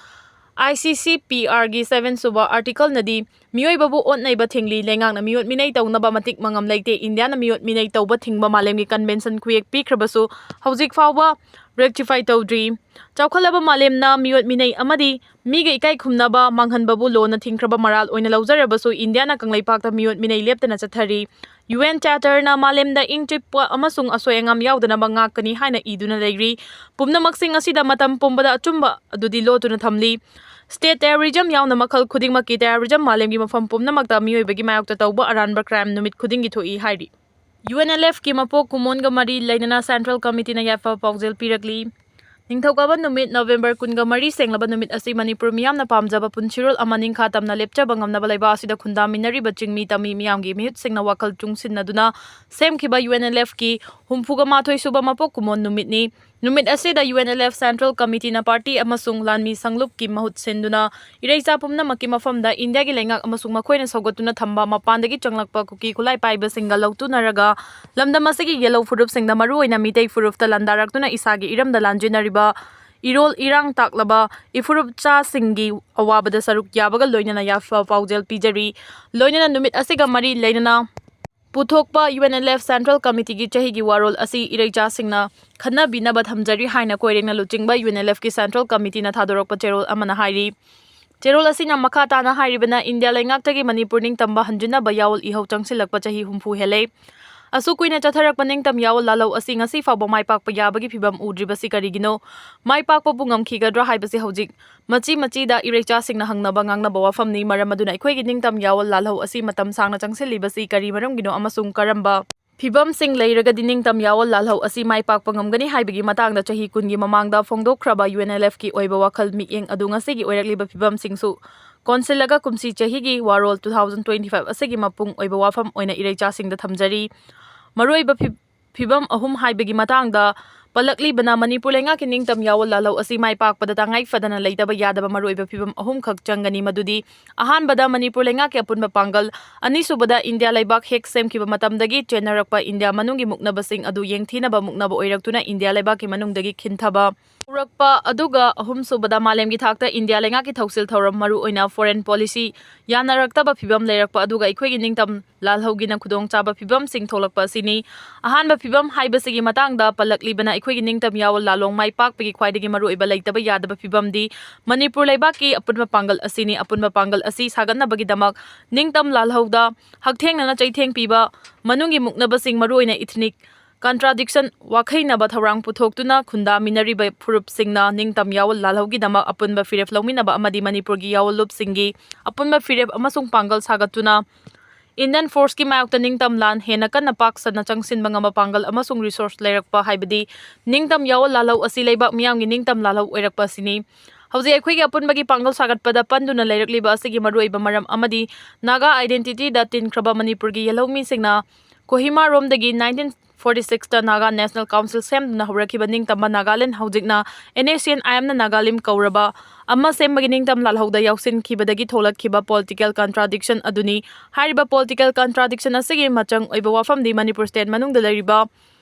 I C C P R ꯒꯤ seven ꯁꯨꯕ article ꯅꯗꯤ ꯃꯤꯑꯣꯏꯕꯕꯨ ꯑꯣꯠ ꯅꯩꯕ ꯊꯤꯡꯂꯤ꯫ ꯂꯩꯉꯥꯛꯅ ꯃꯤꯑꯣꯠ ꯃꯤꯅꯩ ꯇꯧꯅꯕ ꯃꯇꯤꯛ ꯃꯉꯝ ꯂꯩꯇꯦ꯫ ꯏꯟꯗꯤꯌꯥꯅ ꯃꯤꯑꯣꯠ ꯃꯤꯅꯩ ꯇꯧꯕ ꯊꯤꯡꯕ ꯃꯥꯂꯦꯝꯒꯤ convention ꯈꯨꯌꯦꯛ ꯄꯤꯈ꯭ꯔꯕꯁꯨ ꯍꯧꯖꯤꯛ ꯐꯥꯎꯕ rectify ꯇꯧꯗ꯭ꯔꯤ꯫ ꯆꯥꯎꯈꯠꯂꯕ ꯃꯥꯂꯦꯝꯅ ꯃꯤꯑꯣꯠ ꯃꯤꯅꯩ ꯑꯃꯗꯤ ꯃꯤꯒꯤ ꯏꯀꯥꯏ ꯈꯨꯝꯅꯕ ꯃꯥꯡꯍꯟꯕꯕꯨ ꯂꯣꯅ ꯊꯤꯡꯈ꯭ꯔꯕ ꯃꯔꯥꯜ ꯑꯣꯏꯅ ꯂꯧꯖꯔꯕꯁꯨ, ꯏꯟꯗꯤꯌꯥꯅ ꯀꯪꯂꯩꯄꯥꯛꯇ ꯃꯤꯑꯣꯠ ꯃꯤꯅꯩ ꯂꯦꯞꯇꯅ ꯆꯠꯊꯔꯤ꯫ U N Charter ꯅ ꯃꯥꯂꯦꯝꯗ ꯏꯪ ꯆꯤꯛꯄ ꯑꯃꯁꯨꯡ ꯑꯁꯣꯏ ꯑꯉꯥꯝ ꯌꯥꯎꯗꯅꯕ ꯉꯥꯛꯀꯅꯤ ꯍꯥꯏꯅ ꯏꯗꯨꯅ ꯂꯩꯔꯤ꯫ ꯄꯨꯝꯅꯃꯛꯁꯤꯡ ꯑꯁꯤꯗ ꯃꯇꯝ ꯄꯨꯝꯕꯗ ꯑꯆꯨꯝꯕ ꯑꯗꯨꯗꯤ ꯂꯣꯠꯇꯨꯅ ꯊꯝꯂꯤ꯫ State terrorism ꯌꯥꯎꯅ ꯃꯈꯜ ꯈꯨꯗꯤꯡꯃꯛꯀꯤ terrorism ꯃꯥꯂꯦꯝꯒꯤ ꯃꯐꯝ ꯄꯨꯝꯅꯃꯛꯇ ꯃꯤꯑꯣꯏꯕꯒꯤ ꯃꯥꯌꯣꯛꯇ ꯇꯧꯕ ꯑꯔꯥꯟꯕ crime ꯅꯨꯃꯤꯠ ꯈꯨꯗꯤꯡꯒꯤ ꯊꯣꯛꯏ ꯍꯥꯏꯔꯤ꯫ U N L F ꯀꯤ ꯃꯄꯣꯛ ꯀꯨꯝꯑꯣꯟꯒ ꯃꯔꯤ ꯂꯩꯅꯅ Central Committee ꯅ ꯌꯥꯏꯐ ꯄꯥꯎꯖꯦꯜ ꯄꯤꯔꯛꯂꯤ꯫ ꯅꯤꯡꯊꯧꯀꯥꯕ ꯅꯨꯃꯤꯠ, November ꯀꯨꯟꯒ ꯃꯔꯤ ꯁꯦꯡꯂꯕ ꯅꯨꯃꯤꯠ ꯑꯁꯤ ꯃꯅꯤꯄꯨꯔ ꯃꯤꯌꯥꯝꯅ ꯄꯥꯝꯖꯕ ꯄꯨꯟꯁꯤꯔꯣꯜ ꯑꯃ ꯅꯤꯡꯈꯥ ꯇꯝꯅ ꯂꯦꯞꯆꯕ ꯉꯝꯅꯕ ꯂꯩꯕꯥꯛ ꯑꯁꯤꯗ ꯈꯨꯟꯗꯥꯃꯤꯟꯅꯔꯤꯕ ꯆꯤꯡꯃꯤ ꯇꯝꯃꯤ ꯃꯤꯌꯥꯝꯒꯤ ꯃꯤꯍꯨꯠꯁꯤꯡꯅ ꯋꯥꯈꯜ ꯆꯨꯡꯁꯤꯟꯅꯗꯨꯅ ꯁꯦꯝꯈꯤꯕ U N L F ꯀꯤ ꯍꯨꯝꯐꯨꯒ ꯃꯥꯊꯣꯏ ꯁꯨꯕ ꯃꯄꯣꯛ ꯀꯨꯝꯑꯣꯟ ꯅꯨꯃꯤꯠꯅꯤ꯫ ꯅꯨꯃꯤꯠ ꯑꯁꯤꯗ U N L F Central Committee ꯅ party ꯑꯃꯁꯨꯡ ꯂꯥꯟꯃꯤ ꯁꯪꯂꯨꯞꯀꯤ ꯃꯍꯨꯠ ꯁꯤꯟꯗꯨꯅ ꯏꯔꯩꯆꯥ ꯄꯨꯝꯅꯃꯛꯀꯤ ꯃꯐꯝꯗ ꯏꯟꯗꯤꯌꯥꯒꯤ ꯂꯩꯉꯥꯛ ꯑꯃꯁꯨꯡ ꯃꯈꯣꯏꯅ ꯁꯧꯒꯠꯇꯨꯅ ꯊꯝꯕ ꯃꯄꯥꯟꯗꯒꯤ ꯆꯪꯂꯛꯄ ꯀꯨꯀꯤ ꯈꯨꯠꯂꯥꯏ ꯄꯥꯏꯕꯁꯤꯡꯒ ꯂꯧꯇꯨꯅꯔꯒ ꯂꯝꯗꯝ ꯑꯁꯤꯒꯤ ꯌꯦꯜꯍꯧ ꯐꯨꯔꯨꯞꯁꯤꯡꯗ, ꯃꯔꯨꯑꯣꯏꯅ ꯃꯤꯇꯩ ꯐꯨꯔꯨꯞꯇ ꯂꯥꯟꯗꯥꯔꯛꯇꯨꯅ ꯏꯁꯥꯒꯤ ꯏꯔꯝꯗ ꯂꯥꯟꯖꯦꯟꯅꯔꯤꯕ ꯏꯔꯣꯜ ꯏꯔꯥꯡ ꯇꯥꯛꯂꯕ ꯏꯐꯨꯔꯨꯞꯆꯥꯁꯤꯡꯒꯤ ꯑꯋꯥꯕꯗ ꯁꯔꯨꯛ ꯌꯥꯕꯒ ꯂꯣꯏꯅꯅ ꯌꯥꯏꯐ ꯄꯥꯎꯖꯦꯜ ꯄꯤꯖꯔꯤ꯫ ꯂꯣꯏꯅꯅ ꯅꯨꯃꯤꯠ ꯑꯁꯤꯒ ꯃꯔꯤ ꯂꯩꯅꯅ ꯄꯨꯊꯣꯛꯄ U N L F Central Committee ꯒꯤ ꯆꯍꯤꯒꯤ ꯋꯥꯔꯣꯜ ꯑꯁꯤ ꯏꯔꯩꯆꯥꯁꯤꯡꯅ ꯈꯟꯅꯕꯤꯅꯕ ꯊꯝꯖꯔꯤ ꯍꯥꯏꯅ ꯀꯣꯏꯔꯦꯡꯅ ꯂꯨꯆꯤꯡꯕ U N L F ꯀꯤ Central Committee ꯅ ꯊꯥꯗꯣꯔꯛꯄ ꯆꯦꯔꯣꯜ ꯑꯃꯅ ꯍꯥꯏꯔꯤ꯫ ꯆꯦꯔꯣꯜ ꯑꯁꯤꯅ ꯃꯈꯥ ꯇꯥꯅ ꯍꯥꯏꯔꯤꯕꯅ, ꯏꯟꯗꯤꯌꯥ ꯂꯩꯉꯥꯛꯇꯒꯤ ꯃꯅꯤꯄꯨꯔ ꯅꯤꯡꯇꯝꯕ ꯍꯟꯖꯤꯟꯅꯕ ꯌꯥꯑꯣꯜ ꯏꯍꯧ ꯆꯪꯁꯤꯜꯂꯛꯄ ꯆꯍꯤ ꯍꯨꯝꯐꯨ ꯍꯦꯜꯂꯦ꯫ ꯑꯁꯨꯛ ꯀꯨꯏꯅ ꯆꯠꯊꯔꯛꯄ ꯅꯤꯡꯇꯝ ꯌꯥꯑꯣꯜ ꯂꯥꯜꯍꯧ ꯑꯁꯤ ꯉꯁꯤ ꯐꯥꯎꯕ ꯃꯥꯏ ꯄꯥꯛꯄ ꯌꯥꯕꯒꯤ ꯐꯤꯚꯝ ꯎꯗ꯭ꯔꯤꯕꯁꯤ ꯀꯔꯤꯒꯤꯅꯣ? ꯃꯥꯏ ꯄꯥꯛꯄꯕꯨ ꯉꯝꯈꯤꯒꯗ꯭ꯔꯥ ꯍꯥꯏꯕꯁꯤ ꯍꯧꯖꯤꯛ ꯃꯆꯤ ꯃꯆꯤꯗ ꯏꯔꯩꯆꯥꯁꯤꯡꯅ ꯍꯪꯅꯕ ꯉꯥꯡꯅꯕ ꯋꯥꯐꯝꯅꯤ꯫ ꯃꯔꯝ ꯑꯗꯨꯅ ꯑꯩꯈꯣꯏꯒꯤ ꯅꯤꯡꯇꯝ ꯌꯥꯑꯣꯜ ꯂꯥꯜꯍꯧ ꯑꯁꯤ ꯃꯇꯝ ꯁꯥꯡꯅ ꯆꯪꯁꯤꯜꯂꯤꯕꯁꯤ ꯀꯔꯤ ꯃꯔꯝꯒꯤꯅꯣ ꯑꯃꯁꯨꯡ ꯀꯔꯝꯕ ꯐꯤꯚꯝꯁꯤꯡ ꯂꯩꯔꯒꯗꯤ ꯅꯤꯡꯇꯝ ꯌꯥꯑꯣꯜ ꯂꯥꯜꯍꯧ ꯑꯁꯤ ꯃꯥꯏ ꯄꯥꯛꯄ ꯉꯝꯒꯅꯤ ꯍꯥꯏꯕꯒꯤ ꯃꯇꯥꯡꯗ ꯆꯍꯤ ꯀꯨꯟꯒꯤ ꯃꯃꯥꯡꯗ ꯐꯣꯡꯗꯣꯛꯈ꯭ꯔꯕ ꯌꯨ ꯑꯦꯟ ꯑꯦꯜ ꯑꯦꯐꯀꯤ ꯑꯣꯏꯕ ꯋꯥꯈꯜ ꯃꯤꯠꯌꯦꯡ ꯑꯗꯨ ꯉꯁꯤꯒꯤ ꯑꯣꯏꯔꯛꯂꯤꯕ ꯐꯤꯚꯝꯁꯤꯡꯁꯨ ꯀꯣꯟꯁꯤꯜꯂꯒ ꯀꯨꯝꯁꯤ ꯆꯍꯤꯒꯤ ꯋꯥꯔꯣꯜ two thousand twenty five ꯑꯁꯤꯒꯤ ꯃꯄꯨꯡ ꯑꯣꯏꯕ ꯋꯥꯐꯝ ꯑꯣꯏꯅ ꯏꯔꯩꯆꯥꯁꯤꯡꯗ ꯊꯝꯖꯔꯤ꯫ ꯃꯔꯨꯑꯣꯏꯕ ꯐꯤ-, ꯐꯤꯚꯝ ꯑꯍꯨꯝ ꯍꯥꯏꯕꯒꯤ ꯃꯇꯥꯡꯗ ꯄꯜꯂꯛꯂꯤꯕꯅ, ꯃꯅꯤꯄꯨꯔ ꯂꯩꯉꯥꯛꯀꯤ ꯅꯤꯡꯇꯝ ꯌꯥꯑꯣꯜ ꯂꯥꯜꯍꯧ ꯑꯁꯤ ꯃꯥꯏ ꯄꯥꯛꯄꯗ ꯇꯉꯥꯏ ꯐꯗꯅ ꯂꯩꯇꯕ ꯌꯥꯗꯕ ꯃꯔꯨꯑꯣꯏꯕ ꯐꯤꯚꯝ ꯑꯍꯨꯝꯈꯛ ꯆꯪꯒꯅꯤ꯫ ꯃꯗꯨꯗꯤ, ꯑꯍꯥꯟꯕꯗ, ꯃꯅꯤꯄꯨꯔ ꯂꯩꯉꯥꯛꯀꯤ ꯑꯄꯨꯟꯕ ꯄꯥꯡꯒꯜ, ꯑꯅꯤꯁꯨꯕꯗ, ꯏꯟꯗꯤꯌꯥ ꯂꯩꯕꯥꯛ ꯍꯦꯛ ꯁꯦꯝꯈꯤꯕ ꯃꯇꯝꯗꯒꯤ ꯆꯦꯟꯅꯔꯛꯄ ꯏꯟꯗꯤꯌꯥ ꯃꯅꯨꯡꯒꯤ ꯃꯨꯛꯅꯕꯁꯤꯡ ꯑꯗꯨ ꯌꯦꯡꯊꯤꯅꯕ ꯃꯨꯛꯅꯕ ꯑꯣꯏꯔꯛꯇꯨꯅ ꯏꯟꯗꯤꯌꯥ ꯂꯩꯕꯥꯛꯀꯤ ꯃꯅꯨꯡꯗꯒꯤ ꯈꯤꯟꯊꯕ ꯍꯧꯔꯛꯄ, ꯑꯗꯨꯒ ꯑꯍꯨꯝꯁꯨꯕꯗ, ꯃꯥꯂꯦꯝꯒꯤ ꯊꯥꯛꯇ ꯏꯟꯗꯤꯌꯥ ꯂꯩꯉꯥꯛꯀꯤ ꯊꯧꯁꯤꯜ ꯊꯧꯔꯝ, ꯃꯔꯨꯑꯣꯏꯅ foreign policy, ꯌꯥꯅꯔꯛꯇꯕ ꯐꯤꯚꯝ ꯂꯩꯔꯛꯄ, ꯑꯗꯨꯒ ꯑꯩꯈꯣꯏꯒꯤ ꯅꯤꯡꯇꯝ ꯂꯥꯜꯍꯧꯒꯤꯅ ꯈꯨꯗꯣꯡꯆꯥꯕ ꯐꯤꯚꯝꯁꯤꯡ ꯊꯣꯛꯂꯛꯄ ꯑꯁꯤꯅꯤ꯫ ꯑꯍꯥꯟꯕ ꯐꯤꯚꯝ ꯍꯥꯏꯕꯁꯤꯒꯤ ꯃꯇꯥꯡꯗ ꯄꯜꯂꯛꯂꯤꯕꯅ, ꯑꯩꯈꯣꯏꯒꯤ ꯅꯤꯡꯇꯝ ꯌꯥꯑꯣꯜ ꯂꯥꯜꯍꯧ ꯃꯥꯏ ꯄꯥꯛꯄꯒꯤ ꯈ꯭ꯋꯥꯏꯗꯒꯤ ꯃꯔꯨꯑꯣꯏꯕ ꯂꯩꯇꯕ ꯌꯥꯗꯕ ꯐꯤꯚꯝꯗꯤ ꯃꯅꯤꯄꯨꯔ ꯂꯩꯕꯥꯛꯀꯤ ꯑꯄꯨꯟꯕ ꯄꯥꯡꯒꯜ ꯑꯁꯤꯅꯤ꯫ ꯑꯄꯨꯟꯕ ꯄꯥꯡꯒꯜ ꯑꯁꯤ ꯁꯥꯒꯠꯅꯕꯒꯤꯗꯃꯛ ꯅꯤꯡꯇꯝ ꯂꯥꯜꯍꯧꯗ ꯍꯛꯊꯦꯡꯅꯅ ꯆꯩꯊꯦꯡ ꯄꯤꯕ, ꯃꯅꯨꯡꯒꯤ ꯃꯨꯛꯅꯕꯁꯤꯡ, ꯃꯔꯨꯑꯣꯏꯅ ethnic contradiction, ꯋꯥꯈꯩꯅꯕ ꯊꯧꯔꯥꯡ ꯄꯨꯊꯣꯛꯇꯨꯅ ꯈꯨꯟꯗꯥꯃꯤꯟꯅꯔꯤꯕ ꯐꯨꯔꯨꯞꯁꯤꯡꯅ ꯅꯤꯡꯇꯝ ꯌꯥꯑꯣꯜ ꯂꯥꯜꯍꯧꯒꯤꯗꯃꯛ ꯑꯄꯨꯟꯕ ꯐꯤꯔꯦꯞ ꯂꯧꯃꯤꯟꯅꯕ ꯑꯃꯗꯤ ꯃꯅꯤꯄꯨꯔꯒꯤ ꯌꯥꯑꯣꯜꯂꯨꯞꯁꯤꯡꯒꯤ ꯑꯄꯨꯟꯕ ꯐꯤꯔꯦꯞ ꯑꯃꯁꯨꯡ ꯄꯥꯡꯒꯜ ꯁꯥꯒꯠꯇꯨꯅ Indian forceꯀꯤ ꯃꯥꯌꯣꯛꯇ ꯅꯤꯡꯇꯝ ꯂꯥꯟ ꯍꯦꯟꯅ ꯀꯟꯅ ꯄꯥꯛ ꯁꯟꯅ ꯆꯪꯁꯤꯟꯕ ꯉꯝꯕ ꯄꯥꯡꯒꯜ ꯑꯃꯁꯨꯡ resource ꯂꯩꯔꯛꯄ ꯍꯥꯏꯕꯗꯤ ꯅꯤꯡꯇꯝ ꯌꯥꯑꯣꯜ ꯂꯥꯜꯍꯧ ꯑꯁꯤ ꯂꯩꯕꯥꯛ ꯃꯤꯌꯥꯝꯒꯤ ꯅꯤꯡꯇꯝ ꯂꯥꯜꯍꯧ ꯑꯣꯏꯔꯛꯄ ꯑꯁꯤꯅꯤ꯫ ꯍꯧꯖꯤꯛ ꯑꯩꯈꯣꯏꯒꯤ ꯑꯄꯨꯟꯕꯒꯤ ꯄꯥꯡꯒꯜ ꯁꯥꯒꯠꯄꯗ ꯄꯟꯗꯨꯅ ꯂꯩꯔꯛꯂꯤꯕ ꯑꯁꯤꯒꯤ ꯃꯔꯨꯑꯣꯏꯕ ꯃꯔꯝ ꯑꯃꯗꯤ ꯅꯥꯒꯥ identityꯗ ꯇꯤꯟꯈ꯭ꯔꯕ ꯃꯅꯤꯄꯨꯔꯒꯤ ꯌꯦꯜꯍꯧꯃꯤꯁꯤꯡꯅ ꯀꯣꯍꯤꯃꯥꯔꯣꯝꯗꯒꯤ nineteen forty sixꯇ Naga National Council ꯁꯦꯝꯗꯨꯅ ꯍꯧꯔꯛꯈꯤꯕ ꯅꯤꯡꯇꯝꯕ ꯅꯥꯒꯥꯂꯦꯟ, ꯍꯧꯖꯤꯛꯅ NSCN-IMꯅ ꯅꯥꯒꯥꯂꯤꯝ ꯀꯧꯔꯕ, ꯑꯃ ꯁꯦꯝꯕꯒꯤ ꯅꯤꯡꯇꯝ ꯂꯥꯜꯍꯧꯗ ꯌꯥꯎꯁꯤꯟꯈꯤꯕꯗꯒꯤ ꯊꯣꯛꯂꯛꯈꯤꯕ political contradiction ꯑꯗꯨꯅꯤ꯫ ꯍꯥꯏꯔꯤꯕ political contradiction ꯑꯁꯤꯒꯤ ꯃꯆꯪ ꯑꯣꯏꯕ ꯋꯥꯐꯝꯗꯤ ꯃꯅꯤꯄꯨꯔ state ꯃꯅꯨꯡꯗ ꯂꯩꯔꯤꯕ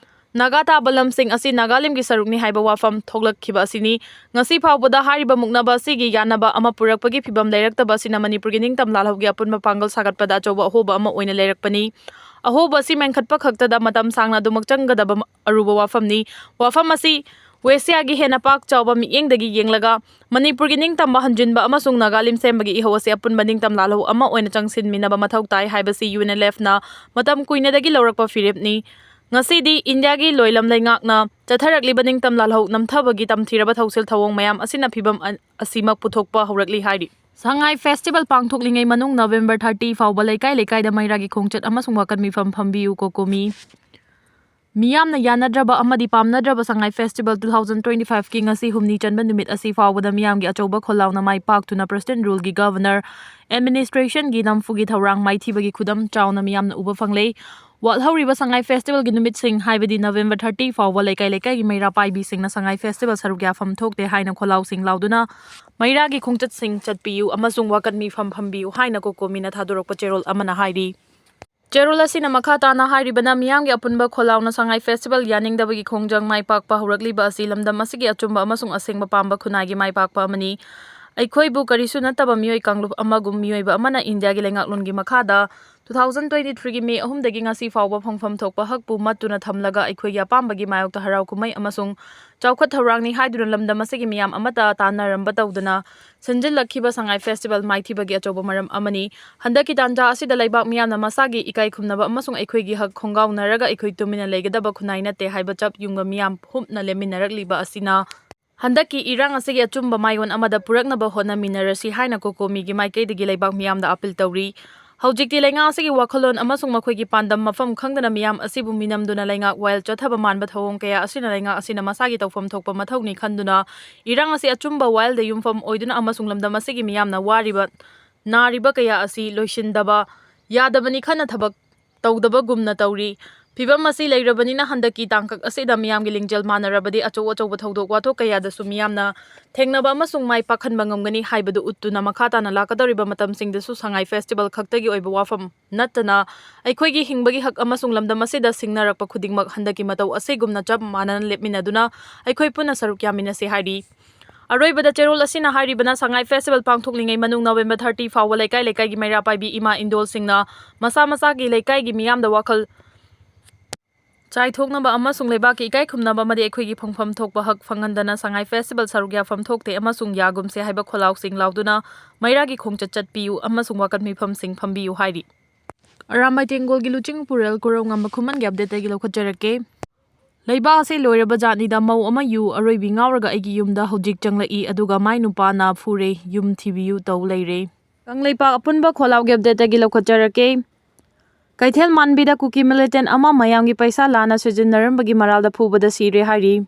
ꯅꯥꯒꯥ ꯇꯥꯕ ꯂꯝꯁꯤꯡ ꯑꯁꯤ ꯅꯥꯒꯥꯂꯦꯟꯒꯤ ꯁꯔꯨꯛꯅꯤ ꯍꯥꯏꯕ ꯋꯥꯐꯝ ꯊꯣꯛꯂꯛꯈꯤꯕ ꯑꯁꯤꯅꯤ꯫ ꯉꯁꯤ ꯐꯥꯎꯕꯗ ꯍꯥꯏꯔꯤꯕ ꯃꯨꯛꯅꯕ ꯑꯁꯤꯒꯤ ꯌꯥꯅꯕ ꯑꯃ ꯄꯨꯔꯛꯄꯒꯤ ꯐꯤꯚꯝ ꯂꯩꯔꯛꯇꯕ ꯑꯁꯤꯅ ꯃꯅꯤꯄꯨꯔꯒꯤ ꯅꯤꯡꯇꯝ ꯂꯥꯜꯍꯧꯒꯤ ꯑꯄꯨꯟꯕ ꯄꯥꯡꯒꯜ ꯁꯥꯒꯠꯄꯗ ꯑꯆꯧꯕ ꯑꯍꯣꯕ ꯑꯃ ꯑꯣꯏꯅ ꯂꯩꯔꯛꯄꯅꯤ꯫ ꯑꯍꯣꯕ ꯑꯁꯤ ꯃꯦꯟꯈꯠꯄ ꯈꯛꯇꯗ ꯃꯇꯝ ꯁꯥꯡꯅ ꯑꯗꯨꯃꯛ ꯆꯪꯒꯗꯕ ꯑꯔꯨꯕ ꯋꯥꯐꯝꯅꯤ꯫ ꯋꯥꯐꯝ ꯑꯁꯤ ꯋꯦꯁꯤꯌꯥꯒꯤ ꯍꯦꯟꯅ ꯄꯥꯛ ꯆꯥꯎꯕ ꯃꯤꯠꯌꯦꯡꯗꯒꯤ ꯌꯦꯡꯂꯒ ꯃꯅꯤꯄꯨꯔꯒꯤ ꯅꯤꯡꯇꯝꯕ ꯍꯟꯖꯤꯟꯕ ꯑꯃꯁꯨꯡ ꯅꯥꯒꯥ ꯂꯤꯝꯁꯦꯝꯕꯒꯤ ꯏꯍꯧ ꯑꯁꯤ ꯑꯄꯨꯟꯕ ꯅꯤꯡꯇꯝ ꯂꯥꯜꯍꯧ ꯑꯃ ꯑꯣꯏꯅ ꯆꯪꯁꯤꯟꯃꯤꯟꯅꯕ ꯃꯊꯧ ꯇꯥꯏ ꯍꯥꯏꯕꯁꯤ ꯌꯨ ꯑꯦꯟ ꯑꯦꯜ ꯑꯦꯐꯅ ꯃꯇꯝ ꯀꯨꯏꯅꯗꯒꯤ ꯂꯧꯔꯛꯄ ꯐꯤꯔꯦꯞꯅꯤ꯫ ꯉꯁꯤꯗꯤ ꯏꯟꯗꯤꯌꯥꯒꯤ ꯂꯣꯏꯂꯝ ꯂꯩꯉꯥꯛꯅ ꯆꯠꯊꯔꯛꯂꯤꯕ ꯅꯤꯡꯇꯝ ꯂꯥꯜꯍꯧ ꯅꯝꯊꯕꯒꯤ ꯇꯝꯊꯤꯔꯕ ꯊꯧꯁꯤꯜ ꯊꯧꯑꯣꯡ ꯃꯌꯥꯝ ꯑꯁꯤꯅ ꯐꯤꯚꯝ ꯑ-, ꯑꯁꯤꯃꯛ ꯄꯨꯊꯣꯛꯄ ꯍꯧꯔꯛꯂꯤ ꯍꯥꯏꯔꯤ꯫ ꯁꯉꯥꯏ ꯐꯦꯁꯇꯤꯚꯦꯜ ꯄꯥꯡꯊꯣꯛꯂꯤꯉꯩ ꯃꯅꯨꯡ ꯅꯕꯦꯝꯕꯔ ꯊꯥꯔꯇꯤ ꯐꯥꯎꯕ ꯂꯩꯀꯥꯏ ꯂꯩꯀꯥꯏꯗ ꯃꯩꯔꯥꯒꯤ ꯈꯣꯡꯆꯠ ꯑꯃꯁꯨꯡ ꯋꯥꯀꯠ ꯃꯤꯐꯝ ꯐꯝꯕꯤꯌꯨ ꯀꯣꯀꯣꯃꯤ꯫ ꯃꯤꯌꯥꯝꯅ ꯌꯥꯅꯗ꯭ꯔꯕ ꯑꯃꯗꯤ ꯄꯥꯝꯅꯗ꯭ꯔꯕ ꯁꯉꯥꯏ ꯐꯦꯁꯇꯤꯚꯦꯜ ꯇꯨ ꯊꯥꯎꯖꯟ ꯇ꯭ꯋꯦꯟꯇꯤ ꯐꯥꯏꯚꯀꯤ ꯉꯁꯤ ꯍꯨꯝꯅꯤ ꯆꯟꯕ ꯅꯨꯃꯤꯠ ꯑꯁꯤ ꯐꯥꯎꯕꯗ ꯃꯤꯌꯥꯝꯒꯤ ꯑꯆꯧꯕ ꯈꯣꯜꯂꯥꯎꯅ ꯃꯥꯏ ꯄꯥꯛꯇꯨꯅ ꯄ꯭ꯔꯁꯤꯗꯦꯟꯠ ꯔꯨꯜꯒꯤ ꯒꯚꯔꯅꯔ ꯑꯦꯗꯃꯤꯅꯤꯁꯇ꯭ꯔꯦꯁꯟꯒꯤ ꯅꯝꯐꯨꯒꯤ ꯊꯧꯔꯥꯡ ꯃꯥꯏꯊꯤꯕꯒꯤ ꯈꯨꯗꯝ ꯆꯥꯎꯅ ꯃꯤꯌꯥꯝꯅ ꯎꯕ ꯐꯪꯂꯦ꯫ ꯋꯥꯠꯍꯧꯔꯤꯕ ꯁꯉꯥꯏ ꯐꯦꯁꯇꯤꯚꯦꯜꯒꯤ ꯅꯨꯃꯤꯠꯁꯤꯡ, ꯍꯥꯏꯕꯗꯤ ꯅꯕꯦꯝꯕꯔ ꯊꯥꯔꯇꯤ ꯐꯥꯎꯕ ꯂꯩꯀꯥꯏ ꯂꯩꯀꯥꯏꯒꯤ ꯃꯩꯔꯥ ꯄꯥꯏꯕꯤꯁꯤꯡꯅ ꯁꯉꯥꯏ ꯐꯦꯁꯇꯤꯚꯦꯜ ꯁꯔꯨꯛ ꯌꯥꯐꯝ ꯊꯣꯛꯇꯦ ꯍꯥꯏꯅ ꯈꯣꯜꯂꯥꯎꯁꯤꯡ ꯂꯥꯎꯗꯨꯅ ꯃꯩꯔꯥꯒꯤ ꯈꯣꯡꯆꯠꯁꯤꯡ ꯆꯠꯄꯤꯌꯨ ꯑꯃꯁꯨꯡ ꯋꯥꯀꯠ ꯃꯤꯐꯝ ꯐꯝꯕꯤꯌꯨ ꯍꯥꯏꯅ ꯀꯣꯀꯣꯃꯤꯅ ꯊꯥꯗꯣꯔꯛꯄ ꯆꯦꯔꯣꯜ ꯑꯃꯅ ꯍꯥꯏꯔꯤ꯫ ꯆꯦꯔꯣꯜ ꯑꯁꯤꯅ ꯃꯈꯥ ꯇꯥꯅ ꯍꯥꯏꯔꯤꯕꯅ, ꯃꯤꯌꯥꯝꯒꯤ ꯑꯄꯨꯟꯕ ꯈꯣꯜꯂꯥꯎꯅ ꯁꯉꯥꯏ ꯐꯦꯁꯇꯤꯚꯦꯜ ꯌꯥꯅꯤꯡꯗꯕꯒꯤ ꯈꯣꯡꯖꯪ ꯃꯥꯏ ꯄꯥꯛꯄ ꯍꯧꯔꯛꯂꯤꯕ ꯑꯁꯤ ꯂꯝꯗꯝ ꯑꯁꯤꯒꯤ ꯑꯆꯨꯝꯕ ꯑꯃꯁꯨꯡ ꯑꯁꯦꯡꯕ ꯄꯥꯝꯕ ꯈꯨꯟꯅꯥꯏꯒꯤ ꯃꯥꯏ ꯄꯥꯛꯄ ꯑꯃꯅꯤ꯫ ꯑꯩꯈꯣꯏꯕꯨ ꯀꯔꯤꯁꯨ ꯅꯠꯇꯕ ꯃꯤꯑꯣꯏ ꯀꯥꯡꯂꯨꯞ ꯑꯃꯒꯨꯝ ꯃꯤꯑꯣꯏꯕ ꯑꯃꯅ ꯏꯟꯗꯤꯌꯥꯒꯤ ꯂꯩꯉꯥꯛꯂꯣꯟꯒꯤ ꯃꯈꯥꯗ ꯇꯨ ꯊꯥꯎꯖꯟ ꯇ꯭ꯋꯦꯟꯇꯤ ꯊ꯭ꯔꯤꯒꯤ ꯃꯦ ꯑꯍꯨꯝꯗꯒꯤ ꯉꯁꯤ ꯐꯥꯎꯕ ꯐꯪꯐꯝ ꯊꯣꯛꯄ ꯍꯛꯄꯨ ꯃꯠꯇꯨꯅ ꯊꯝꯂꯒ ꯑꯩꯈꯣꯏꯒꯤ ꯑꯄꯥꯝꯕꯒꯤ ꯃꯥꯌꯣꯛꯇ ꯍꯔꯥꯎ ꯀꯨꯝꯍꯩ ꯑꯃꯁꯨꯡ ꯆꯥꯎꯈꯠ ꯊꯧꯔꯥꯡꯅꯤ ꯍꯥꯏꯗꯨꯅ ꯂꯝꯗꯝ ꯑꯁꯤꯒꯤ ꯃꯤꯌꯥꯝ ꯑꯃꯠꯇ ꯇꯥꯟꯅꯔꯝꯕ ꯇꯧꯗꯅ ꯁꯤꯟꯖꯤꯜꯂꯛꯈꯤꯕ ꯁꯉꯥꯏ ꯐꯦꯁꯇꯤꯚꯦꯜ ꯃꯥꯏꯊꯤꯕꯒꯤ ꯑꯆꯧꯕ ꯃꯔꯝ ꯑꯃꯅꯤ꯫ ꯍꯟꯗꯛꯀꯤ ꯇꯥꯟꯖꯥ ꯑꯁꯤꯗ ꯂꯩꯕꯥꯛ ꯃꯤꯌꯥꯝꯅ ꯃꯁꯥꯒꯤ ꯏꯀꯥꯏ ꯈꯨꯝꯅꯕ ꯑꯃꯁꯨꯡ ꯑꯩꯈꯣꯏꯒꯤ ꯍꯛ ꯈꯣꯡꯒꯥꯎꯅꯔꯒ ꯑꯩꯈꯣꯏ ꯇꯨꯃꯤꯟꯅ ꯂꯩꯒꯗꯕ ꯈꯨꯟꯅꯥꯏ ꯅꯠꯇꯦ ꯍꯥꯏꯕ ꯆꯞ ꯌꯨꯡꯕ ꯃꯤꯌꯥꯝ ꯍꯨꯞꯅ ꯂꯦꯞꯃꯤꯟꯅꯔꯛꯂꯤꯕ ꯑꯁꯤꯅ ꯍꯟꯗꯛꯀꯤ ꯏꯔꯥꯡ ꯑꯁꯤꯒꯤ ꯑꯆꯨꯝꯕ ꯃꯥꯏꯑꯣꯟ ꯑꯃꯗ ꯄꯨꯔꯛꯅꯕ ꯍꯣꯠꯅꯃꯤꯟꯅꯔꯁꯤ ꯍꯥꯏꯅ ꯀꯣꯀꯣꯃꯤꯒꯤ ꯃꯥꯏꯀꯩꯗꯒꯤ ꯂꯩꯕꯥꯛ ꯃꯤꯌꯥꯝꯗ ꯑꯥꯄꯤꯜ ꯇꯧꯔꯤ꯫ ꯍꯧꯖꯤꯛꯇꯤ ꯂꯩꯉꯥꯛ ꯑꯁꯤꯒꯤ ꯋꯥꯈꯜꯂꯣꯟ ꯑꯃꯁꯨꯡ ꯃꯈꯣꯏꯒꯤ ꯄꯥꯟꯗꯝ ꯃꯐꯝ ꯈꯪꯗꯅ ꯃꯤꯌꯥꯝ ꯑꯁꯤꯕꯨ ꯃꯤꯅꯝꯗꯨꯅ ꯂꯩꯉꯥꯛ ꯋꯥꯌꯦꯜ ꯆꯠꯊꯕ ꯃꯥꯟꯕ ꯊꯧꯑꯣꯡ ꯀꯌꯥ ꯑꯁꯤꯅ ꯂꯩꯉꯥꯛ ꯑꯁꯤꯅ ꯃꯁꯥꯒꯤ ꯇꯧꯐꯝ ꯊꯣꯛꯄ ꯃꯊꯧꯅꯤ ꯈꯟꯗꯨꯅ ꯏꯔꯥꯡ ꯑꯁꯤ ꯑꯆꯨꯝꯕ ꯋꯥꯌꯦꯜꯗ ꯌꯨꯝꯐꯝ ꯑꯣꯏꯗꯨꯅ ꯑꯃꯁꯨꯡ ꯂꯝꯗꯝ ꯑꯁꯤꯒꯤ ꯃꯤꯌꯥꯝꯅ ꯋꯥꯔꯤꯕ, ꯅꯥꯔꯤꯕ ꯀꯌꯥ ꯑꯁꯤ ꯂꯣꯏꯁꯤꯟꯗꯕ ꯌꯥꯗꯕꯅꯤ ꯈꯟꯅ ꯊꯕꯛ ꯇꯧꯗꯕꯒꯨꯝꯅ ꯇꯧꯔꯤ꯫ ꯐꯤꯚꯝ ꯑꯁꯤ ꯂꯩꯔꯕꯅꯤꯅ ꯍꯟꯗꯛꯀꯤ ꯇꯥꯡꯀꯛ ꯑꯁꯤꯗ ꯃꯤꯌꯥꯝꯒꯤ ꯂꯤꯡꯖꯦꯜ ꯃꯥꯟꯅꯔꯕꯗꯤ ꯑꯆꯧ ꯑꯆꯧꯕ ꯊꯧꯗꯣꯛ ꯋꯥꯊꯣꯛ ꯀꯌꯥꯗꯁꯨ ꯃꯤꯌꯥꯝꯅ ꯊꯦꯡꯅꯕ ꯑꯃꯁꯨꯡ ꯃꯥꯏ ꯄꯥꯛꯍꯟꯕ ꯉꯝꯒꯅꯤ ꯍꯥꯏꯕꯗꯨ ꯎꯠꯇꯨꯅ ꯃꯈꯥ ꯇꯥꯅ ꯂꯥꯛꯀꯗꯧꯔꯤꯕ ꯃꯇꯝꯁꯤꯡꯗꯁꯨ ꯁꯉꯥꯏ ꯐꯦꯁꯇꯤꯚꯦꯜ ꯈꯛꯇꯒꯤ ꯑꯣꯏꯕ ꯋꯥꯐꯝ ꯅꯠꯇꯅ ꯑꯩꯈꯣꯏꯒꯤ ꯍꯤꯡꯕꯒꯤ ꯍꯛ ꯑꯃꯁꯨꯡ ꯂꯝꯗꯝ ꯑꯁꯤꯗ ꯁꯤꯡꯅꯔꯛꯄ ꯈꯨꯗꯤꯡꯃꯛ ꯍꯟꯗꯛꯀꯤ ꯃꯇꯧ ꯑꯁꯤꯒꯨꯝꯅ ꯆꯞ ꯃꯥꯟꯅꯅ ꯂꯦꯞꯃꯤꯟꯅꯗꯨꯅ ꯑꯩꯈꯣꯏ ꯄꯨꯟꯅ ꯁꯔꯨꯛ ꯌꯥꯃꯤꯟꯅꯁꯤ ꯍꯥꯏꯔꯤ꯫ ꯑꯔꯣꯏꯕꯗ ꯆꯦꯔꯣꯜ ꯑꯁꯤꯅ ꯍꯥꯏꯔꯤꯕꯅ ꯁꯉꯥꯏ ꯐꯦꯁꯇꯤꯚꯦꯜ ꯄꯥꯡꯊꯣꯛꯂꯤꯉꯩ ꯃꯅꯨꯡ ꯅꯕꯦꯝꯕꯔ ꯊꯥꯔꯇꯤ ꯐꯥꯎꯕ ꯂꯩꯀꯥꯏ ꯂꯩꯀꯥꯏꯒꯤ ꯃꯩꯔꯥ ꯄꯥꯏꯕꯤ ꯏꯃꯥ ꯏꯟꯗꯣꯜꯁꯤꯡꯅ ꯃꯁꯥ ꯃꯁꯥꯒꯤ ꯂꯩꯀꯥꯏꯒꯤ ꯃꯤꯌꯥꯝꯗ ꯋꯥꯈꯜ ꯆꯥꯏꯊꯣꯛꯅꯕ ꯑꯃꯁꯨꯡ ꯂꯩꯕꯥꯛꯀꯤ ꯏꯀꯥꯏ ꯈꯨꯝꯅꯕ ꯑꯃꯗꯤ ꯑꯩꯈꯣꯏꯒꯤ ꯐꯪꯐꯝ ꯊꯣꯛꯄ ꯍꯛ ꯐꯪꯍꯟꯗꯅ ꯁꯉꯥꯏ ꯐꯦꯁꯇꯤꯚꯦꯜ ꯁꯔꯨꯛ ꯌꯥꯐꯝ ꯊꯣꯛꯇꯦ ꯑꯃꯁꯨꯡ ꯌꯥꯒꯨꯝꯁꯦ ꯍꯥꯏꯕ ꯈꯣꯜꯂꯥꯎꯁꯤꯡ ꯂꯥꯎꯗꯨꯅ ꯃꯩꯔꯥꯒꯤ ꯈꯣꯡꯆꯠ ꯆꯠꯄꯤꯌꯨ ꯑꯃꯁꯨꯡ ꯋꯥꯀꯠ ꯃꯤꯐꯝꯁꯤꯡ ꯐꯝꯕꯤꯌꯨ ꯍꯥꯏꯔꯤ꯫ ꯑꯔꯥꯝꯕꯥꯏ ꯇꯦꯡꯒꯣꯜꯒꯤ ꯂꯨꯆꯤꯡ ꯄꯨꯔꯦꯜ ꯀꯣꯔꯧꯉꯝꯕ ꯈꯨꯃꯟꯒꯤ ꯑꯞꯗꯦꯠꯇꯒꯤ ꯂꯧꯈꯠꯆꯔꯛꯀꯦ꯫ ꯂꯩꯕꯥꯛ ꯑꯁꯤ ꯂꯣꯏꯔꯕ ꯖꯥꯠꯅꯤꯗ, ꯃꯧ ꯑꯃ ꯌꯨ ꯑꯔꯣꯏꯕꯤ ꯉꯥꯎꯔꯒ ꯑꯩꯒꯤ ꯌꯨꯝꯗ ꯍꯧꯖꯤꯛ ꯆꯪꯂꯛꯏ, ꯑꯗꯨꯒ ꯃꯥꯏ ꯅꯨꯄꯥꯅ ꯐꯨꯔꯦ, ꯌꯨꯝ ꯊꯤꯕꯤꯌꯨ ꯇꯧ ꯂꯩꯔꯦ꯫ ꯀꯪꯂꯩꯄꯥꯛ ꯑꯄꯨꯟꯕ ꯈꯣꯜꯂꯥꯎꯒꯤ ꯑꯞꯗꯦꯠꯇꯒꯤ ꯂꯧꯈꯠꯆꯔꯛꯀꯦ꯫ ꯀꯩꯊꯦꯜ ꯃꯥꯟꯕꯤꯗ ꯀꯨꯀꯤ ꯃꯤꯂꯤꯇꯦꯟ ꯑꯃ ꯃꯌꯥꯝꯒꯤ ꯄꯩꯁꯥ ꯂꯥꯟꯅ ꯁꯤꯖꯤꯟꯅꯔꯝꯕꯒꯤ ꯃꯔꯥꯜꯗ ꯐꯨꯕꯗ ꯁꯤꯔꯦ ꯍꯥꯏꯔꯤ꯫